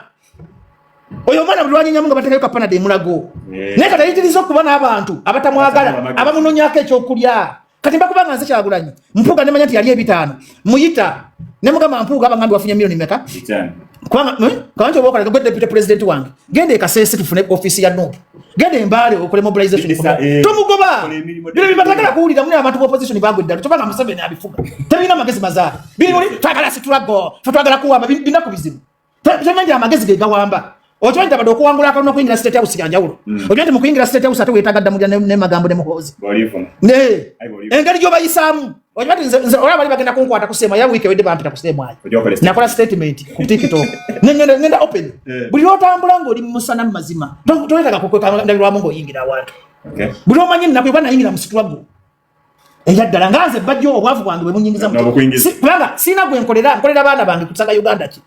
Oyo omwana buli lwanyenyamu nga batekayo kapanada emulago. Naye kati ayitiriza okuba n'abantu abatamwagala, Abatamwagala. abamunonyaako ekyokulya. Kati mba kubanga nze Kyagulanyi, Mpuuga nemanya nti yali ebitaano. Muyita, ne mugamba Mpuuga abangambye wafunye milioni meka? 5. Kubanga, kubanga oba okola gwe deputy president wange. Genda e Kasese tufune office ya NUP. Genda e Mbale okole mobilization. Bisa, Tomugoba. kola emirimu. Bino bibatagala kuwulira mune abantu b'opposition bagwe ddala. Tobanga Museveni abifuga. Tebirina magezi mazaale. Biri muli twagala struggle. Ffe twagala kuwamba binaku bizibu. Temanyi amagezi ge gawamba. Okimanyi nti abadde okuwangula akalulu n'okuyingira State House kya njawulo. Okimanyi nti mu kuyingira State House ate weetaaga Ddamulira ne Magambo ne Muhoozi. Bw'olifuna. Ne, Ayi, bw'olifuna. engeri gy'obayisaamu. Okimanyi nti nze olaba bali bagenda kunkwata ku seemu, era wiiki ewedde bampita ku seemu ayo. Ojja okola statement. Nakola statement ku TikTok. Ne ngenda open. Buli lw'otambula ng'oli mu musana mu mazima, toyetaaga kukweka ndabirwamu ng'oyingira awantu. Buli lw'omanyi ennaku eba nayingira mu struggle. Eya ddala nga nze Bajjo obwavu bwange bwe bunyingiza mu N'obukuyingiza. Kubanga sirina gwe nkolera, nkolera baana bange kusaga Uganda ki.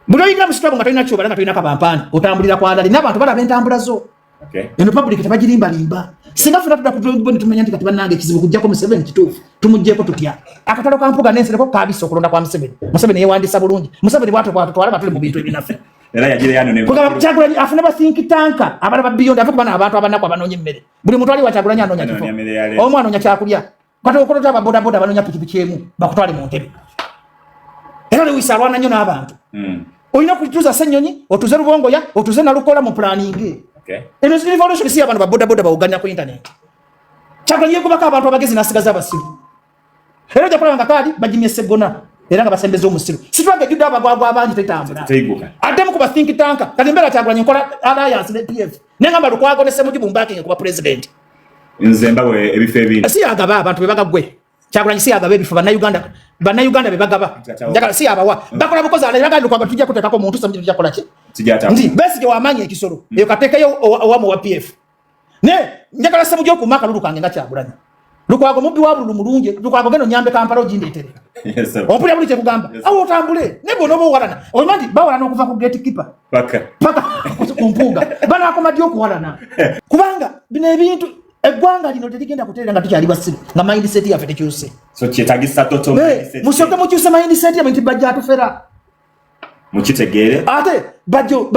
Buli oyingira mu struggle nga tolina ky'obala, nga tolina kabampaani, otambulira kwa ndali, n'abantu balaba entambula zo. Eno public tebagirimbalimba. Singa ffenna tudda ku drawing board tumenya nti kati bannange ekizibu kuggyako Museveni kituufu, tumuggyeko tutya? Akatalo ka Mpuuga n'Ensereko kaabisa okulonda kwa Museveni. Museveni yeewandiisa bulungi. Museveni bw'atyo bw'atutwala nga tuli mu bintu ebinaffe. Era yagira yano ne Kugamba Kyagulanyi afune ba think tank abalaba beyond, ave kuba n'abantu abanaku abanoonya emmere. Buli muntu ali wa Kyagulanyi anoonya kifo. Anoonya mmere ya leero. Omu anoonya kyakulya. Kati okolota aba bodaboda abanoonya pikipiki emu bakutwale mu ntebe. Era Lewis alwana nnyo n'abantu. Olina okutuuza Ssenyonyi, otuuze Lubongoya, otuuze Nalukola mu planning. Eno revolution si y'abantu ba bodaboda bawuganya ku internet. Kyagulanyi yeegobako abantu abagezi n'asigaza abasiru. Era ojja kulaba nga kaadi bagimye Sseggona era nga basembeza omusiru. Situlage ejjudde abagwagwa abangi tetambula. Teiguka. Addemu ku ba think tank. Kati mbeera Kyagulanyi nkola alliance ne PF. Naye ngamba Lukwago ne Ssemuju mbakinge kuba president. Nze mbawe ebifo ebindi. Si yagaba abantu be bagagwe. Kyagulanyi si yagaba ebifo Bannayuganda. Bannayuganda be bagaba. Njagala si yabawa. Bakola bukozi ala bagamba Lukwago tujja kuteekako muntu, Ssemuju tujja kukola ki? Sijja Nti Besigye w'amaanyi ekisolo. Eyo kateekeyo owamu wa PF. Ne njagala Ssemuju okuuma akalulu kange nga Kyagulanyi. Lukwago mubbi wa bululu mulungi. Lukwago genda onyambe Kampala ogindeetere. Yes, sir. Ompulira buli kyekugamba. Yes. Awo otambule. Naye bw'onooba owalana. Omanyi nti bawalana okuva ku gatekeeper. Paka. Paka ku Mpuuga. Banaakoma ddi okuwalana? Kubanga bino ebintu eggwanga lino terigenda kutereera nga tukyali basiru, nga mindset yaffe tekyuse. So kyetagisa total mindset. Musooke mukyuse mindset yaffe nti Bajjo atufera. Mukitegeere. Ate Bajjo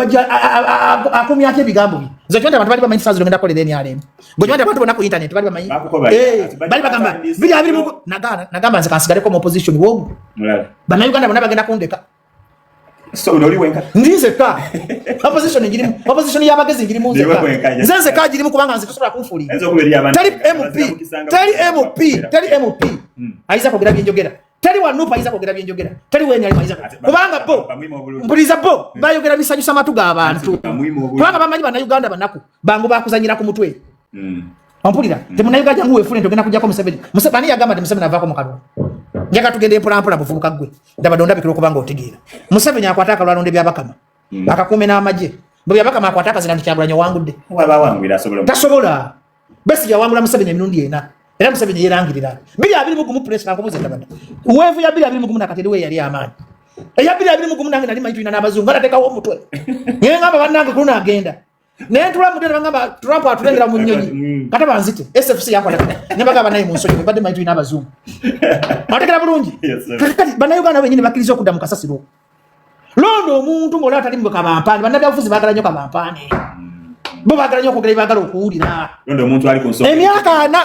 akumyako ebigambo bye. Nze okimanyi nti abantu bali bamanyi Saziro ngenda kukolera NRM. Gwe okimanyi nti abantu bonna ku internet bali bamanyi. Bakukoba. Ati Bajjo Bali bagamba, atandise. biri abiri mu nagaana, nagamba nze kansigaleko mu opposition wogu. Mulala. Bannayuganda bonna bagenda kundeka. So oli wenka. Ndi nzekka. Opposition ngirimu, opposition y'abagezi ngirimu nzekka. Nze nzekka girimu kubanga nze tosobola kunfuulira. Teri MP, teri MP, teri MP. Ayinza kwogera byenjogera. Teri wa NUP ayinza kwogera byenjogera. Teri wa NRM ayinza kubanga bo mpuliza bo bayogera bisanyusa matu g'abantu. Kubanga bamanyi Bannayuganda banaku bangu bakuzanyira ku mutwe. Ompulira temunayiga jangu wefune ntogenda kujjako Museveni. Museveni yagamba nti Museveni avaako mu kalulu. Njaga tugende mpola mpola muvubuka ggwe. Ndaba ndondabikira okuba ng'otegeera. Museveni akwata akalulu alonda Byabakama. Akakuume n'amagye. Bwe Byabakama akwata akazina nti Kyagulanyi owangudde. Tasobola. Besigye yawangula Museveni emirundi ena. Era Museveni yeerangirira. 2021 press kankubuuze Tabata. Weevu ya 2021 nakati eriwo eyali amaanyi. Eya 2021 nange nali manyi tulina n'abazungu banateekawo omutwe. Naye ngamba bannange ku luno agenda. Naye ntula mutwe bangamba Trump atulengera mu nnyonyi. Kata banzite. SFC yakola. Ne bagamba naye mu nsonyi mbadde manyi tulina abazungu. Ategera bulungi. Kati Bannayuganda bennyini bakkiriza okudda mu kasasiro. Londa omuntu ng'olaba tali mu kabampaani. Bannabyabufuzi baagala nnyo kabampaani. Bo baagala nnyo okwogera baagala okuwulira. Londa omuntu ali ku nsonga. Emyaka ana,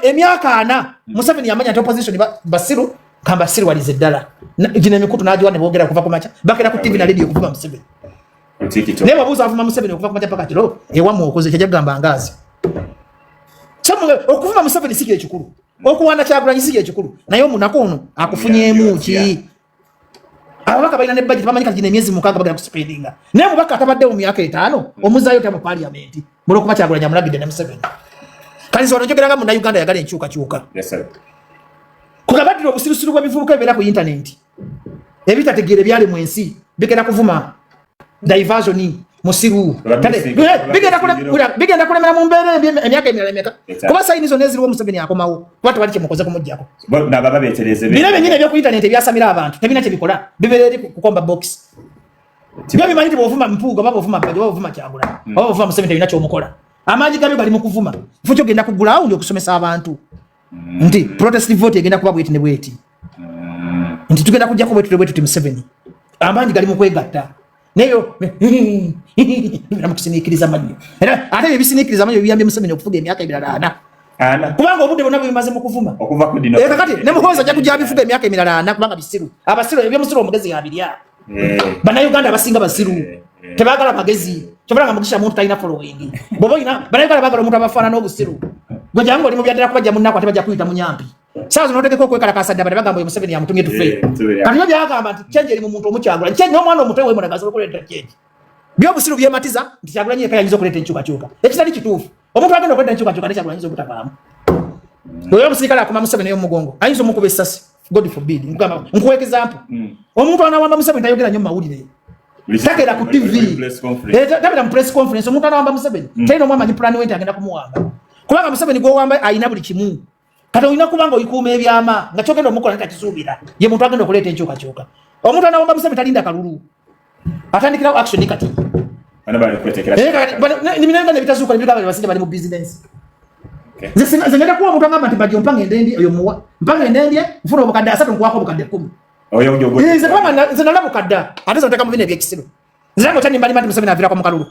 emyaka ana Museveni yamanya nti opposition basiru kamba siriwalize ddala. Gino emikutu n'agiwa ne boogera kuva ku makya. Bakera ku TV na radio okuvuma Museveni. Naye babuuza avuma Museveni okuva ku makya paka kiro ewammwe okoze kyajja kugamba ngaazi. Okuvuma Museveni si kyekikulu, okuwaana Kyagulanyi si kyekikulu, naye omunaku ono akufunyeemu ki? Ababaka balina ne budget bamanyi kati gino emyezi 6 bagenda kusipendinga, naye omubaka atabaddewo mu myaka 5 omuzaayo otya mu parliament mulwokuba Kyagulanyi amulagidde ne Museveni. Kati nze wano njogera nga Munnayuganda ayagala enkyukakyuka. Kugabaddira obusirusiru bw'ebivubuka ebibeera ku yintanenti ebitategeera ebyali mu ensi bigenda kuvuma diversion musiru bigenda kulemera mu mbeera embi emyaka emirala emeka kuba sayini zonna eziriwo Museveni akomawo kuba tewali kyemukoze kumuggyako. Bino byennyini ebyoku yintanenti ebyasamira abantu tebirina kye bikola, bibeera eri kukomba box. Byo bimanyi nti bw'ovuma Mpuuga oba bw'ovuma Bajjo oba bw'ovuma Kyagulanyi oba bw'ovuma Museveni tebirina ky'omukola. Amaanyi gabyo gali mu kuvuma. Kifo ky'ogenda ku ground okusomesa abantu nti protest vote egenda kuba bweti ne bweti, nti tugenda kujjako bwetu ne bwetu ti Museveni. Amaanyi gali mu kwegatta naye bira mu kusiniikiriza mannyo, era ate ebyo ebisiniikiriza amannyo biyambye Museveni okufuga emyaka emirala ana. Kubanga obudde bwonna bubimaze mu kuvuma. Kakati ne Muhoozi ajja kujja abifuga emyaka emirala ana kubanga bisiru. Abasiru ebyomusiru omugezi yabirya. Bannayuganda abasinga basiru. Tebaagala magezi. Kyobala nga Mugisha muntu talina following. Bw'oba olina Bannayuganda baagala omuntu abafaanana obusiru. Gwe jangu oli mu byaddala kubajja mu nnaku ate bajja kuyita munyampi. Saawa zino otegeka okwekalakaasa dda bade bagamba oyo Museveni yamutumye tufe. Kati yo byagamba nti change eri mu muntu omukyagula. Change n'omwana omuto ewe mulaga asobola okuleeta change. Byobusiru byematiza nti Kyagulanyi yekka yayinza okuleeta enkyukakyuka. Ekitali kituufu. Omuntu agenda okuleeta enkyukakyuka ne Kyagulanyi ayinza obutavaamu. Oyo omusirikale akuma Museveni ey'omugongo ayinza omukuba essasi. God forbid. Nkugamba nkuwa example. Omuntu anawamba Museveni tayogera nnyo mu mawulire. Takera ku TV. Tabera mu press conference. Omuntu anawamba Museveni talina omwamanyi plan we nti agenda kumuwamba. Kubanga Museveni gw'owamba alina buli kimu. Kati olina kuba nga oyikuuma ebyama nga kyogenda omukola takisuubira. Ye muntu agenda okuleeta enkyukakyuka. Omuntu anawamba Museveni talinda kalulu. Atandikirawo action kati. Nebinanga nebitazuuka nebigamba basajja bali mu business. Nze ngenda kuwa omuntu agamba nti Bajjo mpa ngende ndye, oyo muwa. Mpa ngende ndye, nfuna obukadde 3 nkuwaako obukadde 10. Nze kubanga nze nalabuka dda, ate nze nteeka mu bino ebyekisiru. Nze nange okyannimba limba nti Museveni aviirako mu kalulu.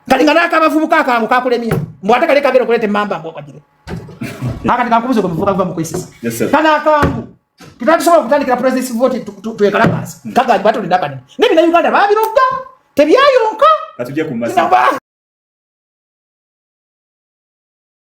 Kati nga n'akabavubuka akangu kakulemye, mbu ate kali kagenda okuleeta emmamba mbu okagire. Akati kankubuze gwe muvubuka guva mu kwesisa. Kano akangu tetatusobola okutandikira president's vote twekalakaasa. Kagambye batulinda akanene. Naye Bannayuganda baabiroga, tebyayonka. Katujje ku masimu.